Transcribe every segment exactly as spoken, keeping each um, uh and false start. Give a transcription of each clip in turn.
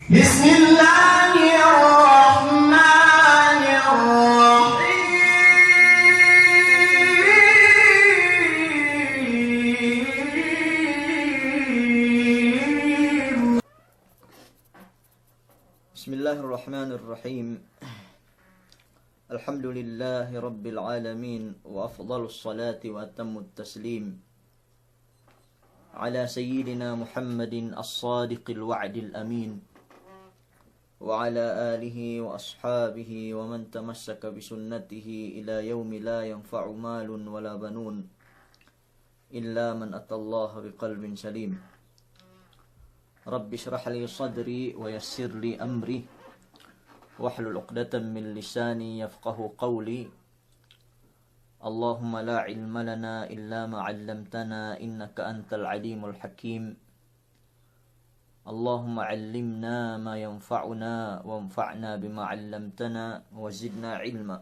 بسم الله الرحمن الرحيم. بسم الله الرحمن الرحيم. الحمد لله رب العالمين، وأفضل الصلاة وأتم التسليم على سيدنا محمد الصادق الوعد الأمين، وعلى آله وأصحابه ومن تمسك بسنته إلى يوم لا ينفع مال ولا بنون إلا من أتى الله بقلب سليم. رب اشرح لي صدري ويسر لي أمري واحلل عقدة من لساني يفقهوا قولي. اللهم لا علم لنا إلا ما علمتنا إنك أنت العليم الحكيم. اللهم علمنا ما ينفعنا وانفعنا بما علمتنا وزدنا علما.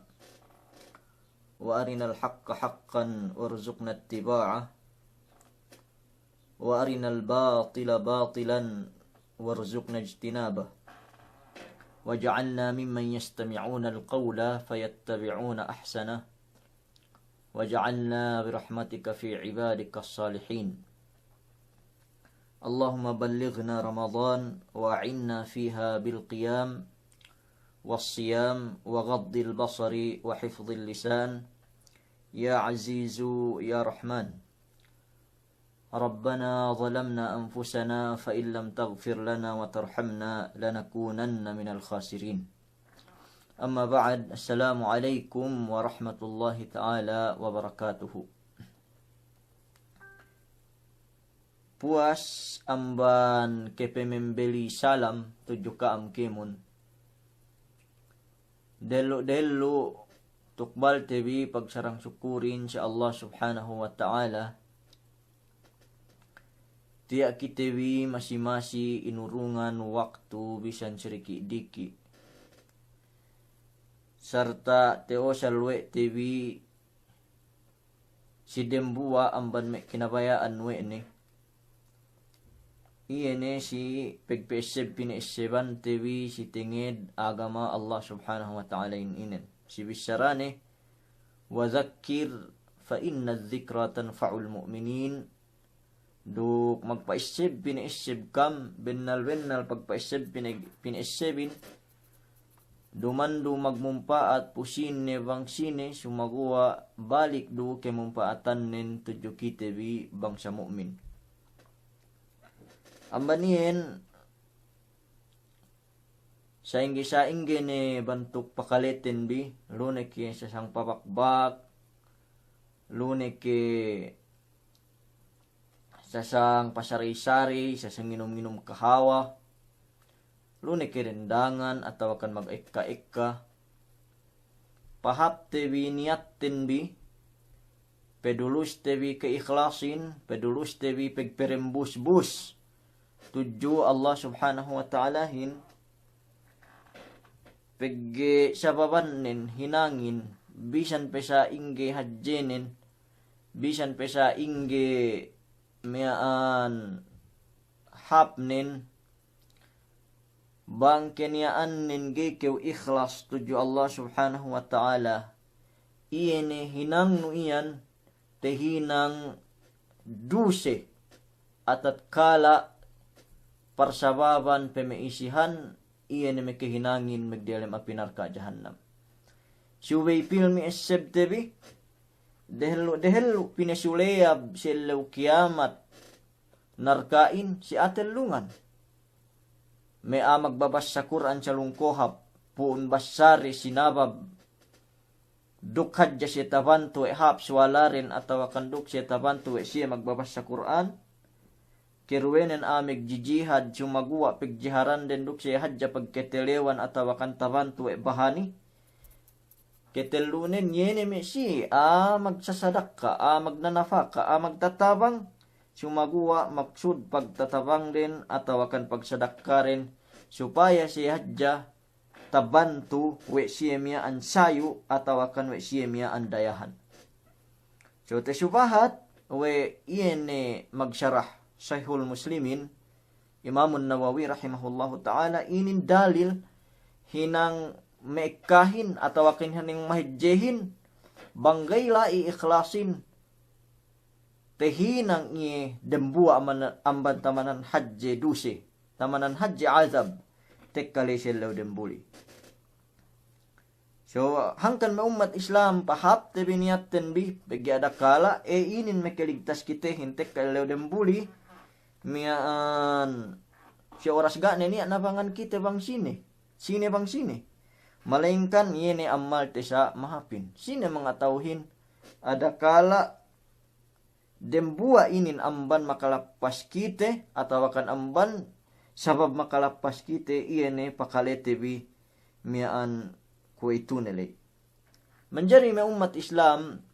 وأرنا الحق حقا وارزقنا اتباعه، وأرنا الباطل باطلا وارزقنا اجتنابه، واجعلنا ممن يستمعون القول فيتبعون أحسنه، واجعلنا برحمتك في عبادك الصالحين. اللهم بلغنا رمضان وأعنا فيها بالقيام والصيام وغض البصر وحفظ اللسان يا عزيز يا رحمن. ربنا ظلمنا أنفسنا فإن لم تغفر لنا وترحمنا لنكونن من الخاسرين. أما بعد، السلام عليكم ورحمة الله تعالى وبركاته. Puwas amban kepemembeli salam tudju ka'am kēmon. Dehellu-dehellu tukbalte bi pagsarang-sukurin si Allah Subhanahu wa Ta'ala. Tiya' kite bi masi-masi inurungan waktu bisan sidiki'-diki'. Sarta' te'osal we' te bi si dembuwa' amban me' kinabaya'an we' ne. Iye ne si pegpe'esseb pine'essebante bi si tenged agama Allah Subhanahu wa Ta'alahin inen. Si bissarane, "Wa dhakkir fa inna dhikra tanfa'ul mu'minin." Duk magpa'esseb pine'esseb kam, bennal-bennal pagpa'esseb pine-, pine'essebin, dumandu magmumpa'at pu sine bang sine, sumaguwa' balik du kemumpa'atannen tudju kite bi bangsa mu'min. Amban iyan, sa'ingge-sa'ingge ne bantuk pakaleten bi, lu ne ke sasang pabakbak, lu ne ke sasang pasari-sari, sasang nginum-nginum kahawa, lu ne ke dendangan atawakan magekka-ekka. Pahāpte bi niyatten bi, peduluste bi keikhlasin, peduluste bi pegperembus-bus tudju Allah Subhanahu wa Ta'alahin, pegge' sababannen hinangin, bisan pe sa'ingge hadjenen, bisan pe sa'ingge miya'an hāpnen, bang keniya'annen ga'i kew ikhlas tudju Allah Subhanahu wa Ta'ala, iye ne hinangnu iyan, tehinang duse, atatkala' parsababan peme'isihan, iye ne mekehinangin megdiyalem api narka' jahannam. Subey pilmi essebte bi, dehellu'-dehellu' pinesuleyab si ellew kiyamat narka'in si atellungan. Me' a'a magbabassa Kur'an salung kohap, pu'un bassare sinabab, duk hadja siye tabantu we' hāp suwalaren atawakan duk siye tabantu we' siye magbabassa Kur'an. Keruwenen a'a megjijihad, sumaguwa' pegjiharanden duk siye hadja pagketelewan atawakan tabantu we' bahani. Ketellunen iye ne me' siye a'a magsasadakka, a'a magnanafaka, a'a magtatabang, sumaguwa' maksud pagtatabangden atawakan pagsadakkaren, supaya siye hadja tabantu we' siye miya'an sayu' atawakan we' siye miya'an dayahan. So, tesubahat we' iye ne magsarah Sahihul Muslimin, Imamun Nawawi rahimahullahu ta'ala, inin dalil hinang me'ekkahin atawakan hinang mahadjehin bang ga'i la'i ikhlasin, tahinang iye dembuwa' amban, amban tamanan hadje duse, tamanan hadje azab, tekka la'i si ellew dembuli. So, hangkan me' ummat Islam, pahāpte bi niyatten bi, pegge' adakala', e, inin makaligtas kitehin tekka ellew dembuli, miya'an, si oras ga' ne niya' nabangan kite bang sine, sine bang sine. Malayingkan iye ne ammalte sa' mahāpin. Sine mangata'uhin, adakala' dembuwa' inin amban makalappas kite, atawakan amban sabab makalappas kite, iye ne pakalete bi miya'an kuwe'itu ne ley. Manjari me' ummat Islam,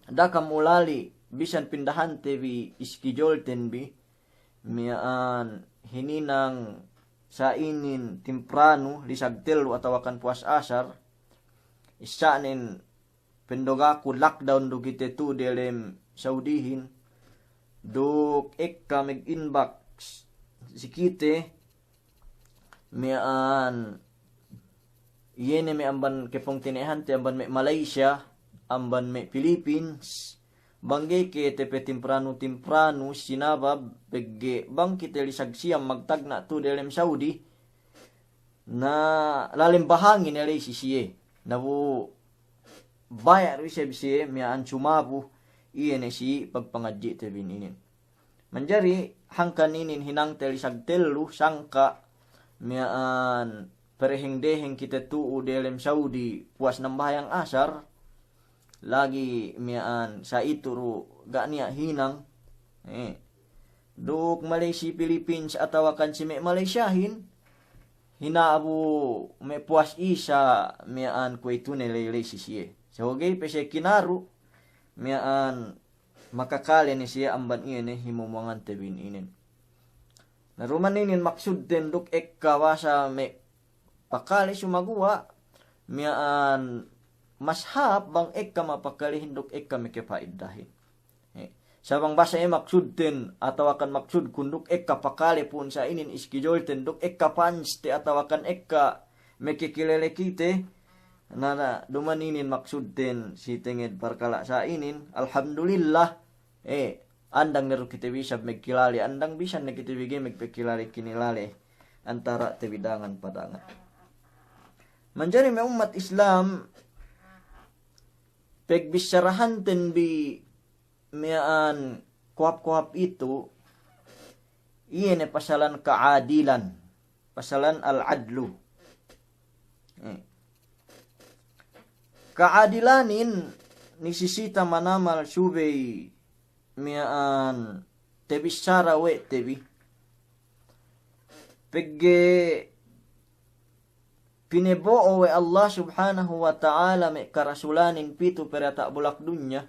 da'a kam ulali' bisan pindahante bi iskijolten bi, miya'an hininang sa' inin timpranu, lisag tellu atawakan puwas asar, issa'nen pendogaku lockdown du kite tu delem Saudihin, duk ekka mag-inbox si kite, miya'an, iye ne me' amban kepungtina'ihante, amban me' Malaysia, amban me' Philippines, bang ga'i kite pe timpranu-timpranu sinabab, pegge' bang kite lisag siyam magtagna' tu delem Saudi, na lalem bahangi ne ley si siye. Na bu baya' du isab siye miya'an sumabu, iye ne si pagpangadji'te bi inin. Manjari hangkan inin hinangte lisag tellu sangka' miya'an pereheng-deheng kite tu'u delem Saudi puwas nambahayang asar, lagi' miya'an sa' itu du ga' niya' hinang. Eh. Duk mala'i si Philippines atawakan si me' Malaysiahin, hinabu me' puwas isa miya'an kuwe'itu ne ley-ley si siye. Saguwa' ga'i pe siye kinaru' miya'an makakale ne siye amban iye ne himumuwangante bi inin. Na duma'in inin maksudten duk ekka basa me' pakale, sumaguwa' miya'an mas hāp bang ekka mapakalehin duk ekka makapa'iddahin. Eh, sa' bang basa e maksudten atawakan maksudkun duk ekka pakale pu'un sa' inin iskijolten duk ekka panste atawakan ekka makakilele kite, na, na, duma'in inin maksudten si tenged parkala' sa' inin, alhamdulillah, eh, andang ne du kite bi isab magkilale, andang bisan ne kite bi ga'i magpakilale-kinilale antara'te bi dangan pa dangan. Manjari me' ummat Islam, pagbissarahanten bi miya'an kohap-kohap itu, iye ne pasalan ka'adilan, pasalan al-adlu. Eh. Ka'adilanin nisisita manamal subey miya'an tabissara we' te bi. Pegge' pinabo'o we' Allah Subhanahu wa Ta'ala me' karasulanin pitu pe diyata' bulak dunya,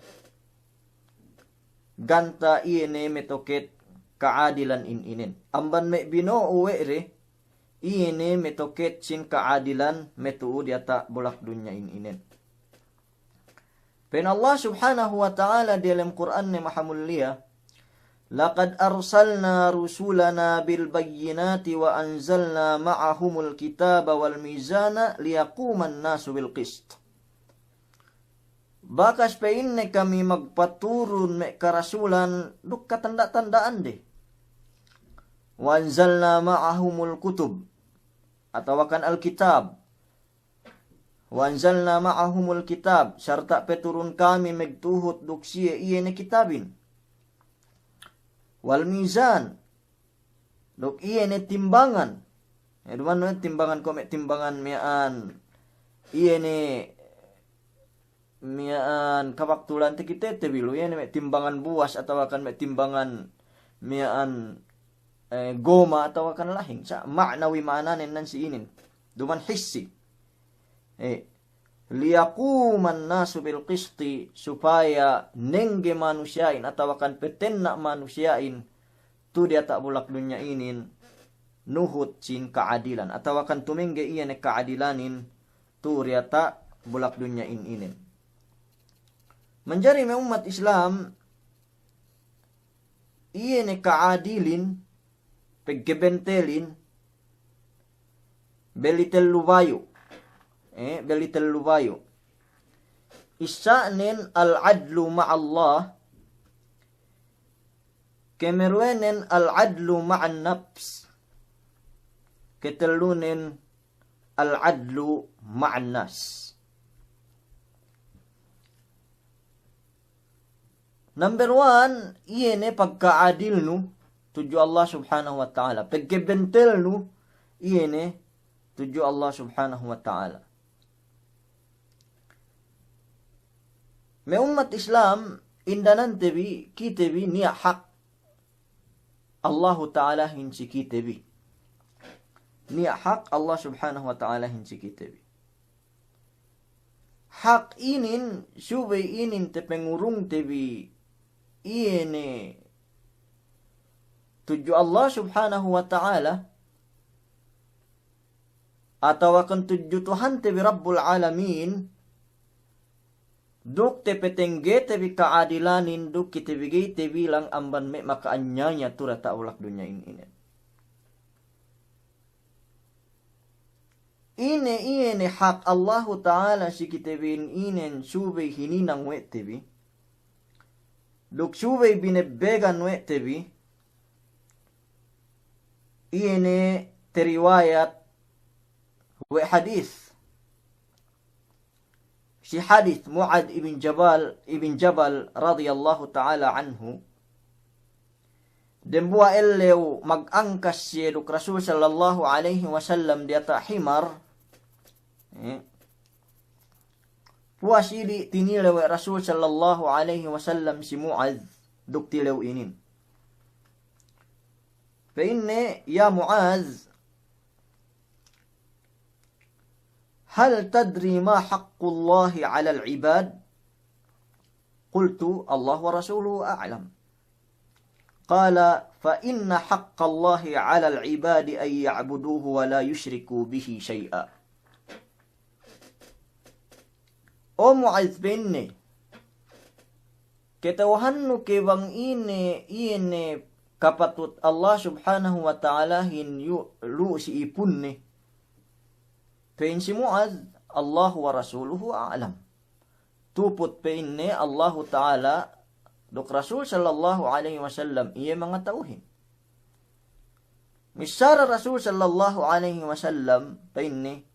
ganta' iye ne metoket ka'adilan in inen. Amban me' bino'o we' de, iye ne metoket sin ka'adilan matu'u diyata' bulak dunya in inen. Pa'in Allah Subhanahu wa Ta'ala diyalem Kur'anne mahamulliya, "Laqad arsalna rusulana bil bayyinati wa anzalna ma'ahumul kitaba wal mizana liyaquman nasu bil qist." Bakas pa'inne kami magpaturun me' karasulan duk katanda'-tanda'ande. "Wa anzalna ma'ahumul kutub," atawakan Alkitab. "Wa anzalna ma'ahumul kitab," sarta' paturun kami magtuhut duk siye iye ne kitabin. "Wal mizan," duk iye ne timbangan. Eh, duma'in ne timbangan, kuwe' me' timbangan miya'an. Iye ne miya'an kabaktulante kite te bi lu, iye ne me' timbangan buwas atawakan me' timbangan miya'an, eh, goma atawakan lahing. Sa' ma'nawi ma'ananen nan si inin. Duma'in hissi. Eh, "Liyaquman nasu bil qisti," supaya nengge manusiya'in atawakan patenna' manusiya'in tu diyata' bulak dunya inin nuhut sin ka'adilan, atawakan tumengge iye ne ka'adilanin tu diyata' bulak dunya in inin. Manjari me' ummat Islam, iye ne ka'adilin, peggebentelin, beli tellu bayu'. Eh, beli tellu bayu'. Issa'nen al-adlu ma'allah, kemeruwenen al-adlu ma'an nafs, ketellunen al-adlu ma'an nas. Number one, iye ne pagka'adilnu tudju Allah Subhanahu wa Ta'ala. Peggebentelnu iye ne tudju Allah Subhanahu wa Ta'ala. Me' ummat Islam, indanante bi, kite bi niya' hak Allahu Ta'alahin si kite bi. Niya' hak Allah Subhanahu wa Ta'alahin si kite bi. Hak inin, subey inin tapangurungte bi iye ne tudju Allah Subhanahu wa Ta'ala, atawakan tudju Tuhante bi Rabbul Alamin, duk tapatenggete bi ka'adilanin, duk kite bi ga'i tabilang amban me' maka'anyaya tu diyata' bulak dunya in inen. Ine, iye ne hak Allahu Ta'ala si kite bi in inen subey hininang we' te bi, duk subey binebbegan we' te bi, iye ne tariwayat we' hadis. Si hadis Mu'adh ibn Jabal, ibn Jabal radiyallahu ta'ala anhu, dembuwa' ellew magangkas siye duk Rasul sallallahu alaihi wasallam diyata' himar. Eh. Puwas idi' tinilew we' Rasul sallallahu alaihi wasallam si Mu'adh duk tilew inin. Pa'inne, "Ya Mu'adh, hal tadri ma haqqullahi 'alal 'ibad?" Qultu, "Allahu wa rasuluhu a'lam." Qala, "Fa inna haqqallahi 'alal 'ibadi an ya'buduhu wa la yushriku bihi shay'a." O Mu'adh, pa'inne, kata'uhannu ke bang ine, iye ne kapatut Allah Subhanahu wa Ta'alahin yu-, lu' si ipunne? Pa'in si Mu'adh, "Allahu wa rasuluhu a'lam." Tuput, pa'inne, Allahu Ta'ala duk Rasul sallallahu alaihi wasallam iye mangata'uhin. Missāra Rasul sallallahu alaihi wasallam, pa'inne,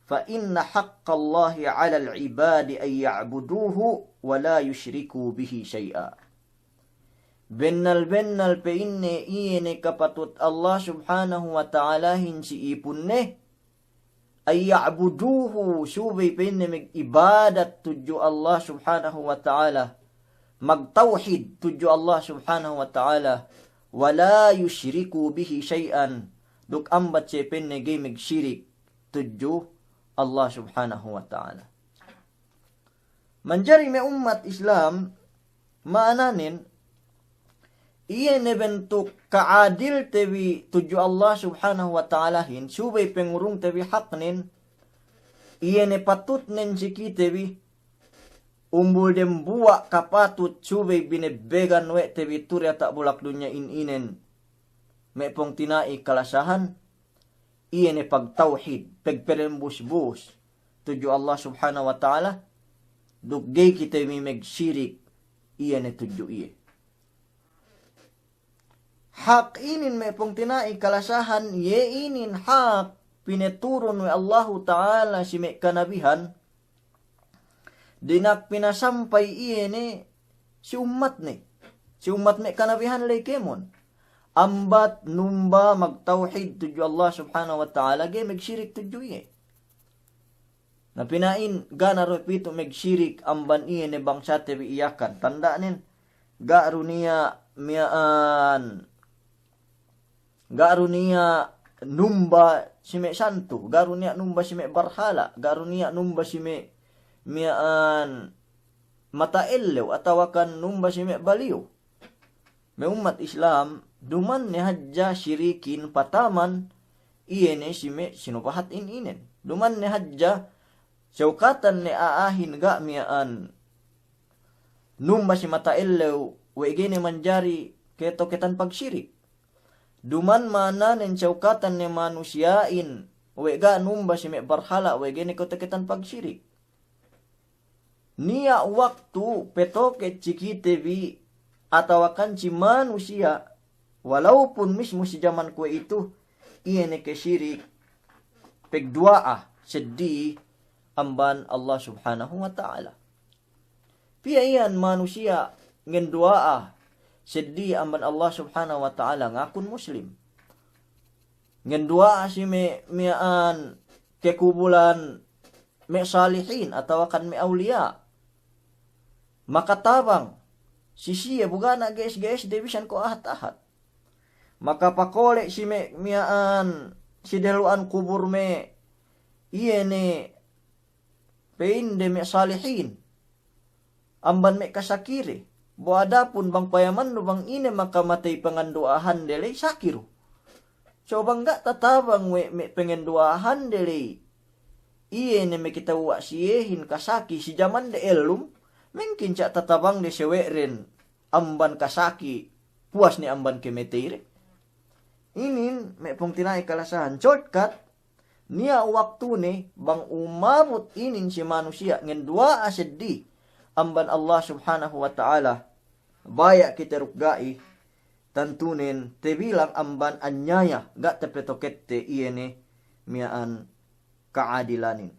"Fa inna haqqallahi 'alal 'ibadi an ya'buduhu wa la yushriku bihi shay'a." Bennal-bennal, pa'inne, iye ne kapatut Allah Subhanahu wa Ta'alahin si ipunne, an ya'buduhu, subey, pa'inne, mag'ibadat tudju Allah Subhanahu wa Ta'ala, magtawhid tudju Allah Subhanahu wa Ta'ala, wa la yushriku bihi shay'an, duk ambat siye, pa'inne, ga'i magsirik tudju Allah Subhanahu wa Ta'ala. Manjari me' ummat Islam, ma'ananen, iye ne bentuk ka'adilte bi tudju Allah Subhanahu wa Ta'alahin, subey pangurungte bi haknen, iye ne patutnen si kite bi, umbul dembuwa' kapatut subey binebbegan we' te bi tu diyata' bulak dunya in inen, me' pungtina'i kalasahan, iye ne pagtawhid, pagperembus-bus tudju Allah Subhanahu wa Ta'ala, duk ga'i kite bi magsirik iye ne tudju iye. Hak inin, me' pungtina'i kalasahan, iye inin hak pinaturun we' Allahu Ta'ala si me' kanabihan, dina'ak pinasampay iye ne si ummatne, si ummat me' kanabihan ley kēmon. Ambat numba magtawhid tudju Allah Subhanahu wa Ta'ala, ga'i magsirik tudju iye. Na pina'in ga' ne du pitu' magsirik amban iye ne bangsate bi Yakan. Tanda'nen, ga' du niya' miya'an Ga' du niya' numba si me' santu, ga' du niya' numba si me' barhala', ga' du niya' numba si me' miya'an mata ellew, atawakan numba si me' baliyu. Me' ummat Islam, duma'in ne hadja sirikin pataman iye ne si me' sinubahat in inen. Duma'in ne hadja sewkatan ne a'ahin ga' miya'an numba si mata ellew, we' ga'i ne manjari ketoketan pagsirik. Duma'in ma'ananen sawkatan ne manusiya'in we' ga' numba si me' barhala' we' ga'i ne kew tekketan pagsirik. Niya' waktu petoket si kite bi atawakan si manusiya', walaupun mismu si jaman kuwe'itu, iye ne kasirik, pagduwa'a seddili amban Allah Subhanahu wa Ta'ala. Piye iyan manusiya' ngenduwa'a seddili amban Allah Subhanahu wa Ta'ala ngakun muslim. Ngenduwa'a si me' miya'an kekubulan me' salihin atawakan me' awliya'. Makatabang si siye bu ga' ne ge'es-ge'es de bisan ko' ahat-ahat. Makapakole' si me' miya'an si dehellu'an kubul me' iye ne pa'inde me' salihin amban me' kasakide. Bu adapun bang payamannu bang ine makamatey panganduwa'ahande ley, saki du. So bang ga' tatabang we' me' panganduwa'ahande ley, iye ne me' kite we' siyehin kasaki si jamande ellum, mengkin sa' tatabangde sawe'den amban kasaki, puwas ne amban kamateyde. Inin me' pungtina'i kalasahan, shortcut, niya' waktune bang umabut inin si manusiya' ngenduwa'a seddili amban Allah Subhanahu wa Ta'ala, baya' kite duk ga'i, tantunen tabilang amban anyaya, ga' tapetokette iye ne miya'an ka'adilanin.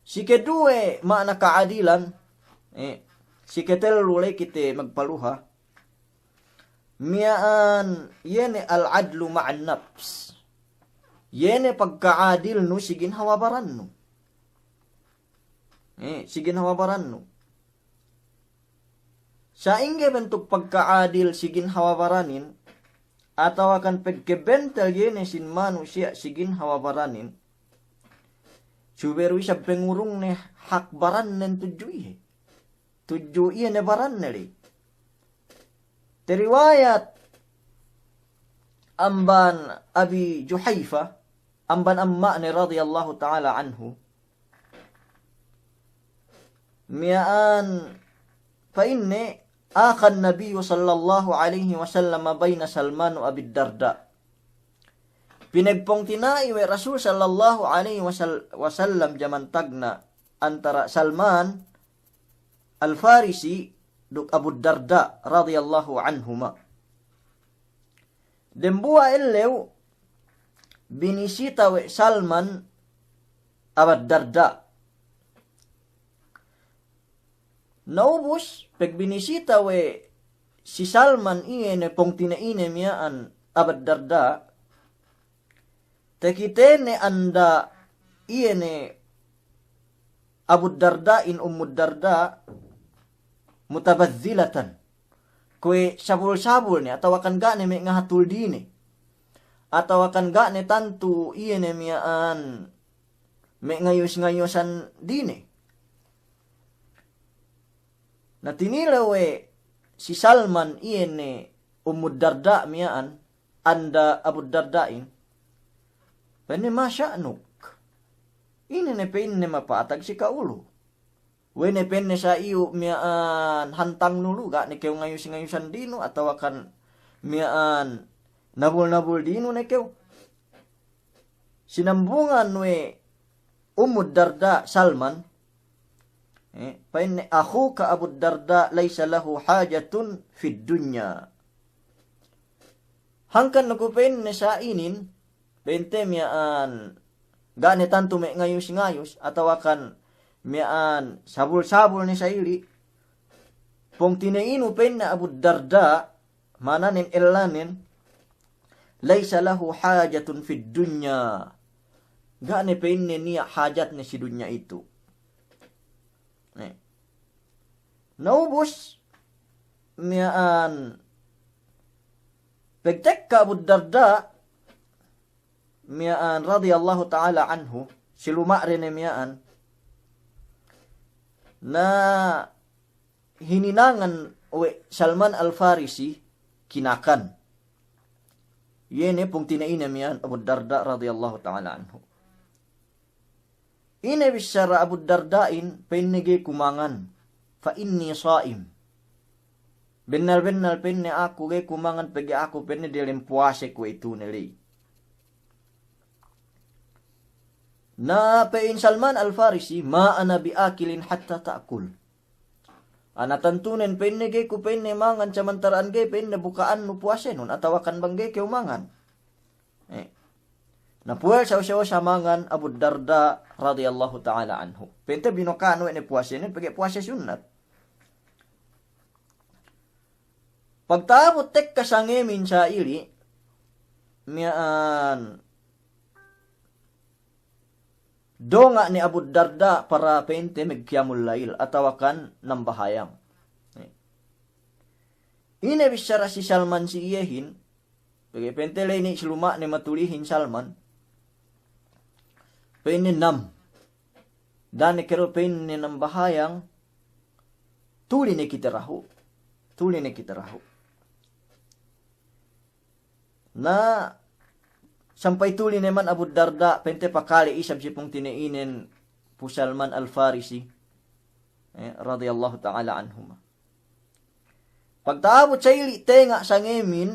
Si keduwe ma'ana ka'adilan, eh, si ketellu ley kite magpaluha, miya'an iye ne al-adlu ma'an nafs. Iye ne pagka'adilnu si ginhawa barannu. Eh, si ginhawa barannu. Sa'ingge bentuk pagka'adil si ginhawa baranin, atawakan pagkabentel iye ne sin manusiya' si ginhawa baranin, subey du isab pangurungne hak barannen tudju iye. Tudju iye ne baranne ley. Tariwayat amban Abi Juhayfa, amban amma'ne radiyallahu ta'ala anhu, miya'an pa'inne, akhan Nabiyyu sallallahu alaihi wasallam bayna Salman wa Abi Darda. Pinagpungtina'i we' Rasul sallallahu alaihi wasal-, wasallam jaman tagna' antara Salman Al-Farisi duk Abu Darda radiyallahu anhuma. Dembuwa' ellew binisita we' Salman Abu Darda. Na ubus, pagbinisita we' si Salman iye ne pungtina'ine miya'an Abu Darda, takitene anda iye ne Abu Darda'in, Ummu Darda, mutabazzilatan. Kuwe' sabul-sabul ne, atawakan ga' ne me' ngahatul dine. Atawakan ga' ne tantu iye ne miya'an me' ngayus-ngayusan dine. Na tinilew we' si Salman iye ne Ummu Darda miya'an, anda Abu Darda'in, pa'inne, "Ma sya'nuk?" Ine ne pa'inne mapatag si ka'u lu? We'ey ne pa'inne sa iyu' miya'an hantangnu lu, ga' ne kew ngayus-ngayusan dinu, atawakan miya'an nabul-nabul dinu ne kew? Sinambungan we' Ummu Darda Salman, eh, pa'inne, "Akhuka Abu Darda laysa lahu hajatun fid dunya." Hangkan ne ku pa'inne sa inin, pa'inte miya'an ga' ne tantu me' ngayus-ngayus, atawakan miya'an sabul-sabul ne sa ili'. Pungtina'inu pa'inne Abu Darda, ma'ananen ellanen, "Laysa lahu hajatun fid dunya." Ga' ne pa'inne niya' hajatne si dunya itu. Ne. Na ubus, miya'an pagtekka Abu Darda, miya'an radiyallahu ta'ala anhu, si luma'de ne miya'an, na hininangan we' Salman Al-Farisi kinakan. Iye ne pungtina'ine miya'an Abu Darda radiyallahu ta'ala anhu. Ine bissara Abu Darda'in, pa'inne, "Ga'i ku mangan, fa inni sa'im." Bennal-bennal pa'inne aku ga'i ku mangan pegge' aku pa'inne diyalem puwase kuwe'itu ne ley. Na pa'in Salman Al-Farisi, "Ma ana bi akilin hatta ta'kul." Ana tantunen pa'inne ga'i ku pa'inne mangan samantara'an ga'i pa'inne buka'annu puwasenun, atawakan bang ga'i kew mangan. Eh. Na puwel sa usa-usa mangan Abu Darda radiyallahu ta'ala anhu. Pa'inte binuka'an we' ne puwasenen, pegge' puwase sunnat. Pagta'abut tekka sangemin sa'ili', miya'an donga' ne Abu Darda para pa'inte magqiyamul lail atawakan nambahayang. Ine bissara si Salman si iyehin, pegge' pa'inte ley ne si luma'ne matulihin Salman. Pa'inne nam. Da'a ne kew du pa'inne nambahayang, tuli ne kite dahu'. Tuli ne kite dahu'. Na sampay tuli ne man Abu Darda, pa'inte pakale isab si pungtina'inen pu Salman Al-Farisi, eh, radiyallahu ta'ala anhuma. Pagta'abut sa'ili' tenga' sangemin,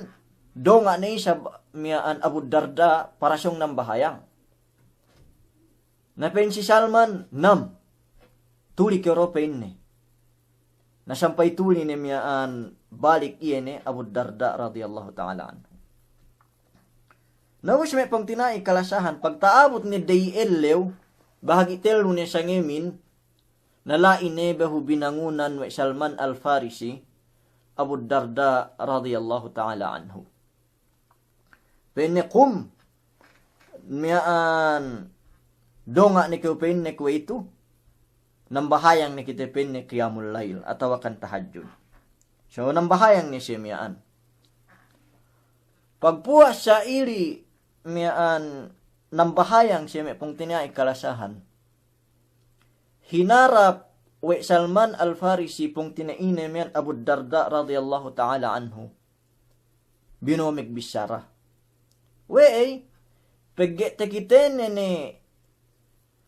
donga' ne isab miya'an Abu Darda para sōng nambahayang. Na pa'in si Salman, nam, tuli kew du pa'inne. Na sampay tuli ne miya'an balik iye ne Abu Darda radiyallahu ta'ala anhu. Na ubus me' pungtina'i kalasahan, pagta'abut ne da'i ellew, bahagi' tellu ne sangemin, na la'i ne behu binangunan we' Salman Al-Farisi, Abu Darda radiyallahu ta'ala anhu. Pa'inne, "Qum." Miya'an donga' ne kew pa'inne kuwe'itu, nambahayang ne kite pa'inne qiyamul lail, atawakan tahajjud. So, nambahayang ne siye miya'an. Pagpuwas sa'ili' miya'an nambahayang siye me' pungtina'i kalasahan. Hinarap we' Salman Al-Farisi pungtina'ine miya'an Abu Darda radiyallahu ta'ala anhu. Bino'o magbissara. We'ey, pegge' takitene ne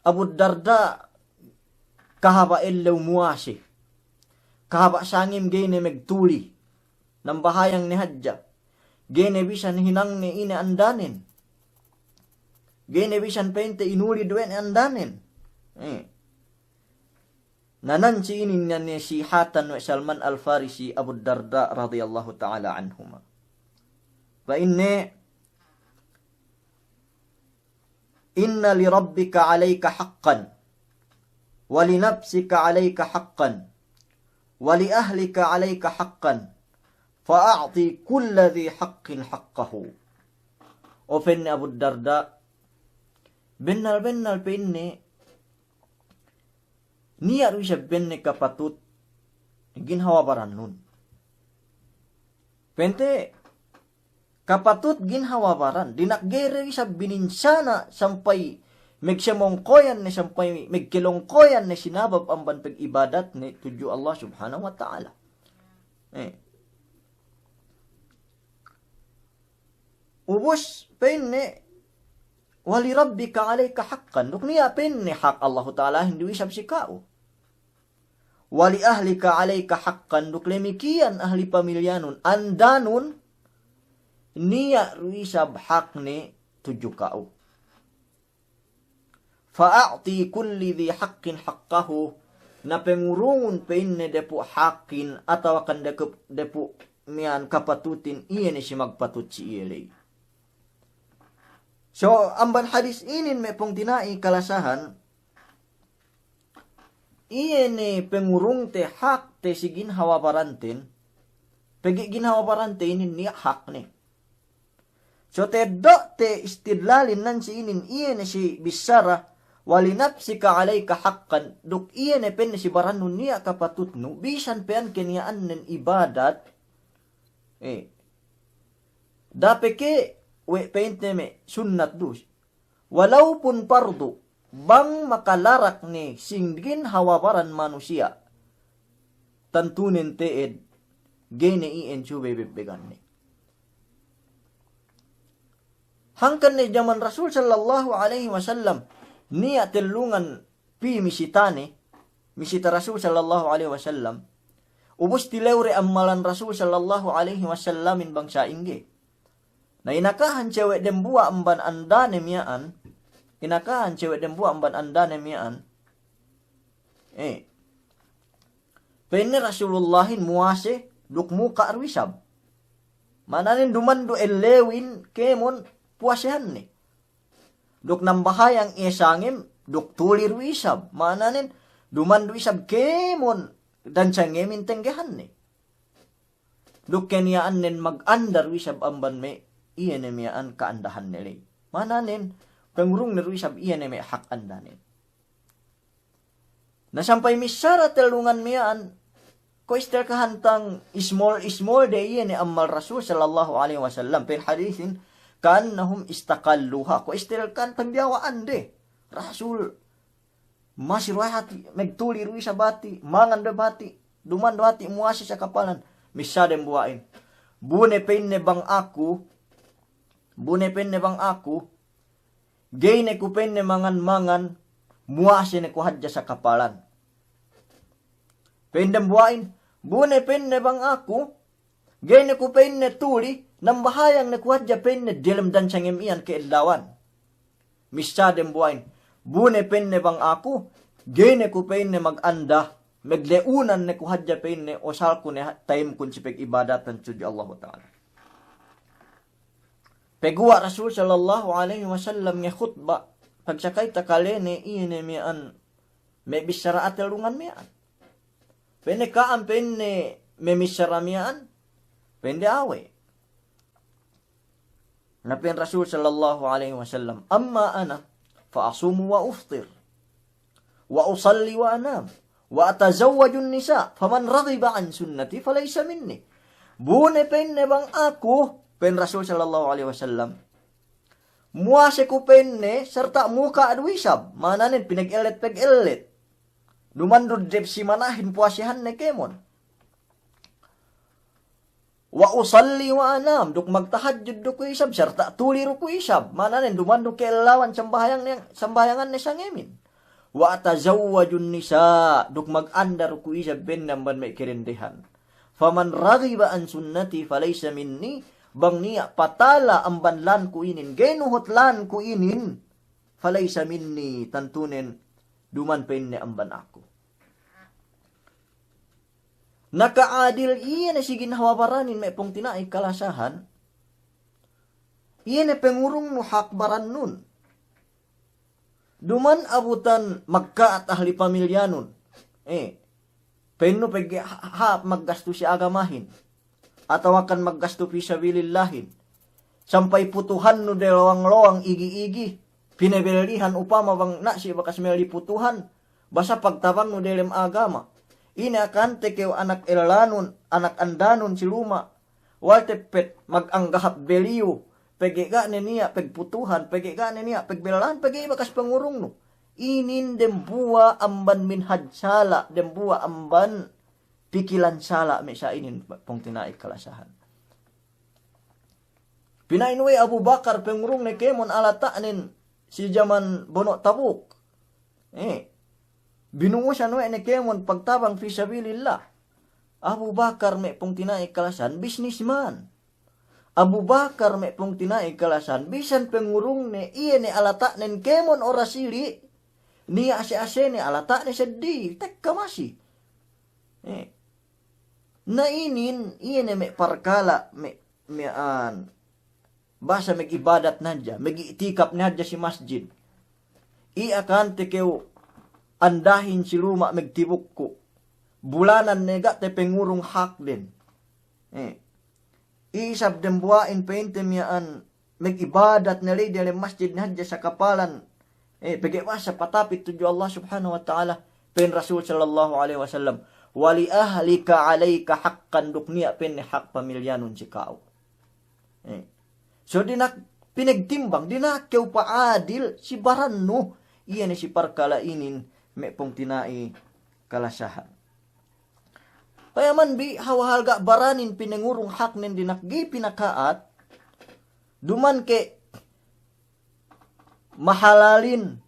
Abu Darda kahaba' ellew muwase. Kahaba' sangem ga'i ne magtuli. Nambahayang ne hadja. Ga'i ne bisan hinangne ine andanen. Ga'i ne bisan pa'inte inulid we' ne andanen. Eh. Na nan si inin ne nasihatan we' Salman Al-Farisi Abu Darda radiyallahu ta'ala anhuma. Pa'inne, "Inna li rabbika alayka haqqan, wa li nafsika alayka haqqan, wa li ahlika alayka haqqan, fa a'ti kulla dhi haqqin haqqahu." O pa'inne Abu Darda, bennal-bennal pa'inne, niya' du isab pa'inne kapatut ginhawa barannun. Pa'inte kapatut ginhawa baran, dina'ak ga'i du isab bininsana' sampay magsemongkoyan ne, sampay magkelongkoyan ne sinabab amban pag'ibadatne tudju Allah Subhanahu wa Ta'ala. Eh. Ubus pa'inne, "Wa li rabbika alayka haqqan." Duk niya' pa'inne hak Allahu Ta'alahin du isab si ka'u. "Wa li ahlika alayka haqqan." Duk lemikiyan ahli pamilyanun, andanun, niya' du isab hakne tudju ka'u. "Fa a'ti kulli dhi haqqin haqqahu." Na pangurungun pa'inne dapu' hakin atawakan dapu', dapu' miya'an kapatutin iye ne si magpatut si iye ley. So, amban hadis inin me' pungtina'i kalasahan, iye ne pangurungte hakte si ginhawa baranten, pegge' ginhawa barante inin niya' hakne. So teddo'te istidlalin nan si inin iye ne si bissara, "Wa li nafsika alayka haqqan," duk iye ne pa'inne si barannun niya' kapatutnu, bisan pe an keniya'annen ibadat, eh, dape ke we' pa'inte me' sunnat du. Walaupun pardu, bang makalarak ne si ginhawa baran manusiya', tantunen te'ed, ga'i ne iyan subey bebbeganne. Hangkan ne jaman Rasul sallallahu alayhi wasallam, niya' tellungan pī misitane, misita Rasul sallallahu alayhi wasallam. Ubus tilewde ammalan Rasul sallallahu alaihi wasallamin bang sa'ingge. Na inakahan sewe' dembuwa' amban andane miya'an, inakahan sewe' dembuwa' amban andane miya'an. Eh. Pa'inne Rasulullahin muwase duk muka' du isab. Ma'ananen duma'in du ellewin kēmon puwasehanne. Duk nambahayang iye sangem, duk tuli du isab. Ma'ananen, duma'in du isab kēmon dan sangemin tenggehanne. Duk keniya'annen maganda du isab amban me' iye ne miya'an ka'andahanne ley. Ma'ananen, pengurungne du isab iye ne me' hak andanen. Na sampay missara tellungan miya'an, ko' istel kahantang ismol-ismol de iye ne ammal Rasul sallallahu alaihi wasallam, pa'in hadisin, "Ka'annahum istaqalluha." Ko' istel kahantang diyawa'an de. Rasul, masi du hati', megtuli du isab hati', mangan du hati', duma'in du hati', muwase sakapalan. Missā dembuwa'in. Bu ne pa'inne bang aku, bu ne pa'inne bang aku, Ga'i ne ku pa'inne mangan-mangan, muwase ne ku hadja sakapalan. Pa'in dembuwa'in, bu ne pa'inne bang aku, ga'i ne ku pa'inne tuli, nambahayang ne ku hadja pa'inne delem dan sangem iyan ke'ellawan. Missā dembuwa'in, bu ne pa'inne bang aku, ga'i ne ku pa'inne maganda, megle'unan ne ku hadja pa'inne osalku ne ha-, tayimkun si peg'ibadatan tudju Allahu Ta'ala. Peguwa' Rasul sallallahu alaihi wasallam ngekhutba', pagsakay takalene iye ne miya'an me' bissara atelungan miya'an. Pa'inne ka'am pa'inne me' missara miya'an, pa'inde awe'. Na pa'in Rasul sallallahu alaihi wasallam, "Amma ana fa asumu wa uftir." "Wa usalli wa anam, wa atazawwajun nisa, faman raghiba an sunnati falaysa minni." Bu ne pa'inne bang aku, pa'in Rasul sallallahu alaihi wasallam, muwase ku pa'inne sarta' muka' du isab, ma'ananen pineg'ellet-peg'ellet. Duma'in du dep si manahin puwasehanne kēmon. "Wa usalli wa anam," duk magtahajjud du ku isab, sarta' tuli du ku isab. Ma'ananen duma'in du ke'ellawan sambahayang ne, sambahayanganne sangemin. "Wa atazawwajun nisa," duk maganda du ku isab pa'inne amban me' kadendehan. "Faman raghiba an sunnati falaysa minni," bang niya' patala amban lanku inin, ga'i nuhut lanku inin, "falaysa minni," tantunen duma'in pa'inne amban aku. Na ka'adil iye ne si ginhawa baranin me' pungtina'i kalasahan, iye ne pengurungnu hak barannun. Duma'in abutan magka'at ahli pamilyanun. Eh, pa'innu pegge' ha-, hāp maggastu si agamahin. Atawakan maggastu fi sabilillahin. Sampay putuhannu de lowang-lowang igi-igi. Pinebellihan upama bang nasi bakas melli putuhan. Basa pagtabangnu delem agama. Ine akante kew anak ellanun, anak andanun si luma'. Wal teppet maganggahap beliyu. Pegge' ga' ne niya' pegputuhan, pegge' ga' ne niya' pegbellahan, pegge' bakas pengurungnu. Inin dembuwa' amban minhaj sala', dembuwa' amban pikilan sala' me' sa inin pungtina'i kalasahan. Pina'in we' Abu Bakar pengurungne kēmon alata'nen si jaman bono' Tabuk. Eh, binu'usan we' ne kēmon pagtabang fi sabilillah. Abu Bakar me' pungtina'i kalasahan, bisnisman. Abu Bakar me' pungtina'i kalasahan, bisan pengurungne, iye ne alata'nen kēmon oras ili', niya' ase-asene alata'ne seddili, tekka masi. Eh. Na inin, iye ne me' parkala', me', me' an. Basa mag'ibadat ne hadja, mag'i'tikaf ne hadja si masjid. Iye akante kew andahin si luma' magtibukku'. Bulanan ne ga' te pengurung hakden. Eh. Isab dembuwa'in pa'inte miya'an mag'ibadat ne ley delem masjid ne hadja sakapalan. Eh, pegge' basa patapit tudju Allah Subhanahu wa Ta'ala. Pa'in Rasul sallallahu alaihi wasallam, "Wa li ahlika alaika haqqan," duk niya' pa'inne hak pamilyanun si ka'u. Eh. So dina'ak pinegtimbang, dina'ak kew pa'adil si barannu, iye ne si parkala' inin me' pungtina'i kalasahan. Payaman bi hawal ga' baranin pinengurung haknen dina'ak ga'i pinaka'at, duma'in ke mahalalin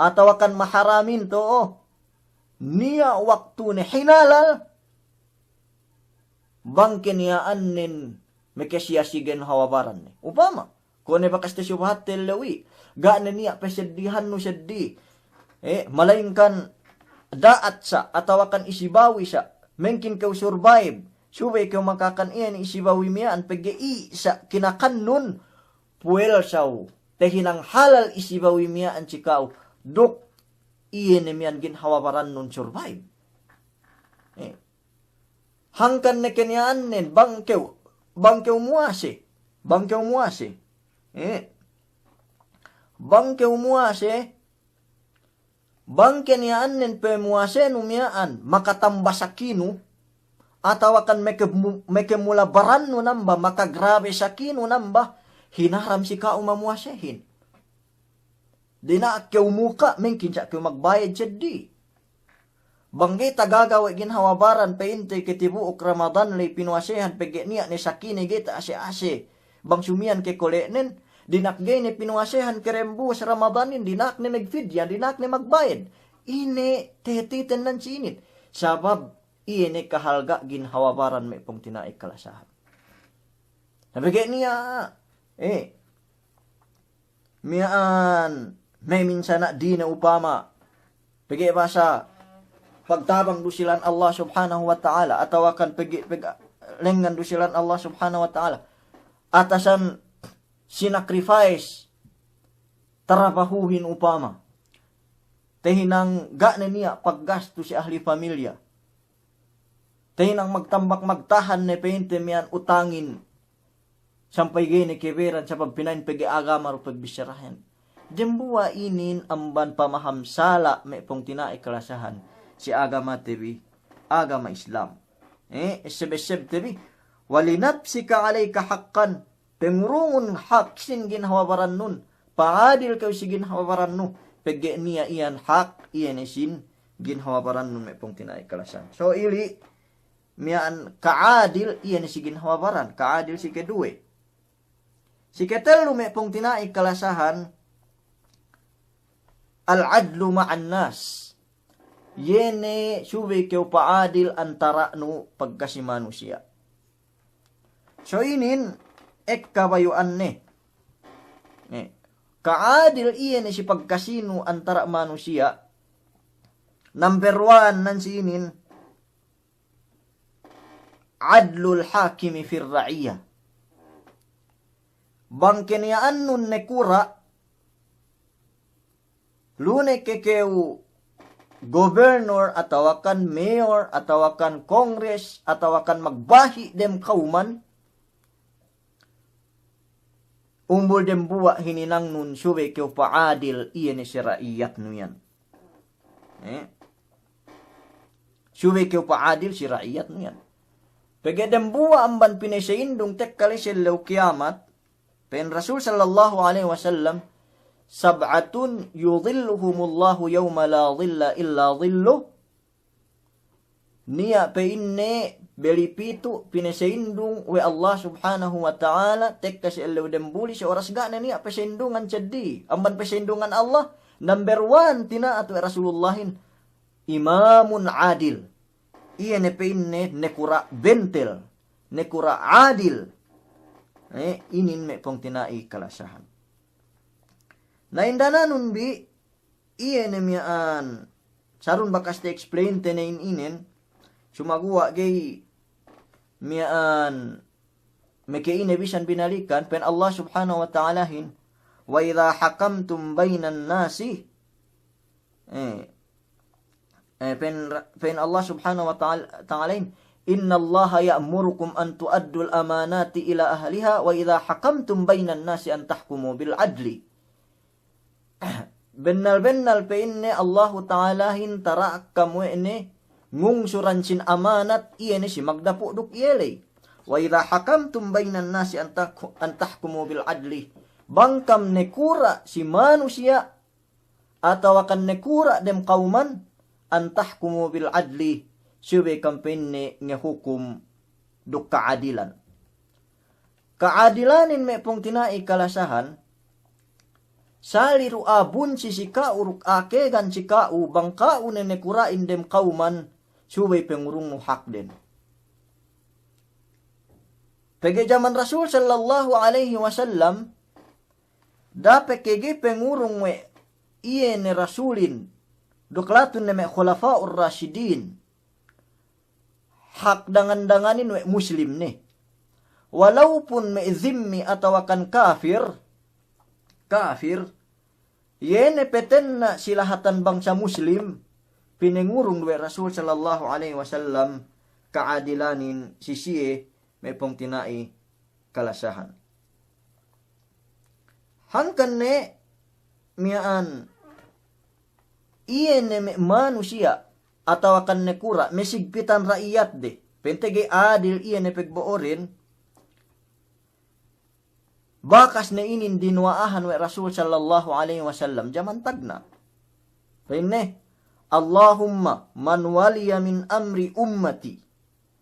atawakan maharamin to'o, niya' waktune hinalal, bang keniya'annen mekesiyasi ginhawa baranne. Upama, kuwe' ne bakas te subahatte ellew i', ga' ne niya' peseddihannu seddi. Eh, malaingkan da'at sa', atawakan isibawi sa', mengkin kew survive, subey kew makakan iyan isibawi miya'an pegge' i' sa' kinakannun, puwelsaw, tehinang halal isibawi miya'an si ka'u, duk iye ne miya'an ginhawa barannun survive. Eh. Hangkan ne keniya'annen, bang kew, bang kew muwase, bang kew muwase. Eh. Bang kew muwase, bang keniya'annen pemuwasenu miya'an, makatamba sakinu, atawakan meke mu-, mekemula barannu namba, makagrabe sakinu namba, hinaram si ka'u mamuwasehin. Dina'ak kew muka', mengkin sa' kew magbayad seddi. Bang ga'i tagaga we' ginhawa baran, pe'inte ketibu'uk Ramadan ley pinuwasehan pegge' niya' ne sakine ga'i ta'ase-ase. Bang sumiyan kekole'nen, dina'ak ga'i ne pinuwasehan kerembuwas Ramadanin, dina'ak ne magfidya, dina'ak ne magbayad. Ine tehetiten nan si inin. Sabab iye ne kahalga' ginhawa baran me' pungtina'i kalasahan. Na pegge' niya', eh, miya'an, me' minsan dine upama, pegge' basa pagtabang du si lān Allah Subhanahu wa Ta'ala, atawakan pegge', pegge' lengngan du si lān Allah Subhanahu wa Ta'ala. Atasan sinacrifice tarabahuhin upama. Tehinang ga' ne niya' paggastu si ahli pamilya. Tehinang magtambak magtahan ne pe'inte miya'an utangin. Sampay ga'i ne keberan sabab pina'in pegge' agama du pagbissarahin. Dembuwa' inin amban pamaham sala' me' pungtina'i kalasahan si agamate bi, agama Islam. Eh, esseb-essebte bi. Wa li nafsika alayka haqqan. Pengurungun hak sin ginhawa barannun. Pa'adil kew si ginhawa barannu. Pegge' niya' iyan hak, iye ne sin ginhawa barannun me' pungtina'i kalasahan. So ili' miya'an ka'adil, iye ne si ginhawa baran, ka'adil si keduwe. Si ketellu me' pungtina'i kalasahan, al-adlu ma'an nas. Iye ne subey kew pa'adil antara'nu pagkasi manusiya'. So inin ekka bayu'anne. Ne. Ka'adil iye ne si pagkasinu antara' manusiya'. Number one nan si inin, adlul hakimi fir ra'iyah. Bang keniya'annun nakura', lu ne ke kew governor atawakan mayor atawakan congress atawakan magbahi' dem kawman, umbul dembuwa' hininangnun subey kew pa'adil iye ne si ra'iyatnu iyan. Eh? Subey kew pa'adil si ra'iyatnu iyan. Pegge' dembuwa' amban pineseyindung tekka la'i si ellew kiyamat, pa'in Rasul sallallahu alaihi wasallam, sab'atun yudhilluhumullahu yawma la dhilla illa dhilluh, niya' pa'inne beli pitu' pineseyindung we' Allah Subhanahu wa Ta'ala tekka si ellew dembuli si oras ga' ne niya' peseyindungan seddi amban peseyindungan Allah. Number one tina'at we' Rasulullahin, imamun adil. Iye ne pa'inne nakura' bentel, nakura' adil. Eh, inin me' pungtina'i kalasahan. Na indananun bi, iye ne miya'an, sarun bakas te explain te ne in inen, sumaguwa' ga'i miya'an meke ine bisan binalikan, pa'in Allah Subhanahu wa Ta'alahin, wa idha hakamtum bainan nasi, eh, eh, pa'in, pa'in Allah Subhanahu wa Ta'ala, Ta'alahin, innallaha ya'murukum an tu'addul amanati ila ahliha wa idha hakamtum bainan nasi an tahkumu bil adli. Bennal-bennal pa'inne Allahu Ta'alahin tara'ak kam we' ne ngungsuran sin amanat iye ne si magdapu' duk iye ley. Wa idha hakamtum bainan nasi an tahku-, an tahkumu bil adli. Bang kam nakura' si manusiya' atawakan nakura' dem kawman, an tahkumu bil adli, subey kam pa'inne ngahukum duk ka'adilan. Ka'adilanin me' pungtina'i kalasahan, sali' du abunsi si ka'u duk akegan si ka'u bang ka'u ne nakura'in dem kawman, subey pengurungnu hakden. Pegge' jaman Rasul sallallahu alaihi wasallam, da'a pe ke ga'i pengurung we' iye ne Rasulin, duk latun ne me' Khulafa'ur Rashidin, hak dangan-danganin we' Muslim ne. Walaupun me' zimmi atawakan kafir, kafir, iye ne petenna' si lahatan bangsa Muslim, pinengurung we' Rasul sallallahu alaihi wasallam ka'adilanin si siye me' pungtina'i kalasahan. Hangkan ne miya'an iye ne me' manusiya' atawakan nakura' me' sigpitan ra'iyatde, pa'inte ga'i adil iye ne pegbo'oren, bakas ne inin dinuwa'ahan we' Rasul sallallahu alaihi wasallam jaman tagna'. Pa'inne, "Allahumma man waliya min amri ummati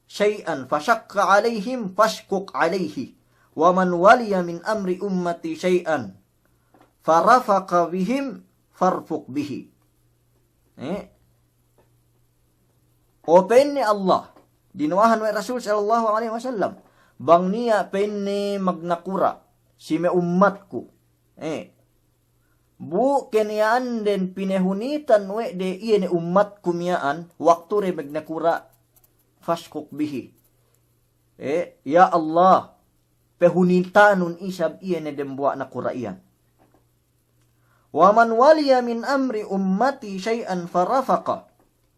shay'an fashaqqa alaihim fashquq alaihi, wa man waliya min amri ummati shay'an farafaqa bihim farfuq bihi." Eh? O pa'inne Allah, dinuwa'ahan we' Rasul sallallahu alaihi wasallam, bang niya' pa'inne magnakura' si me' ummatku, eh, bu keniya'anden pinehunitan we' de iye ne ummatku miya'an, waktu de magnakura', fashquq bihi. Eh, ya Allah, pehunitanun isab iye ne dembuwa' nakura' iyan. "Wa man waliya min amri ummati shay'an farafaqa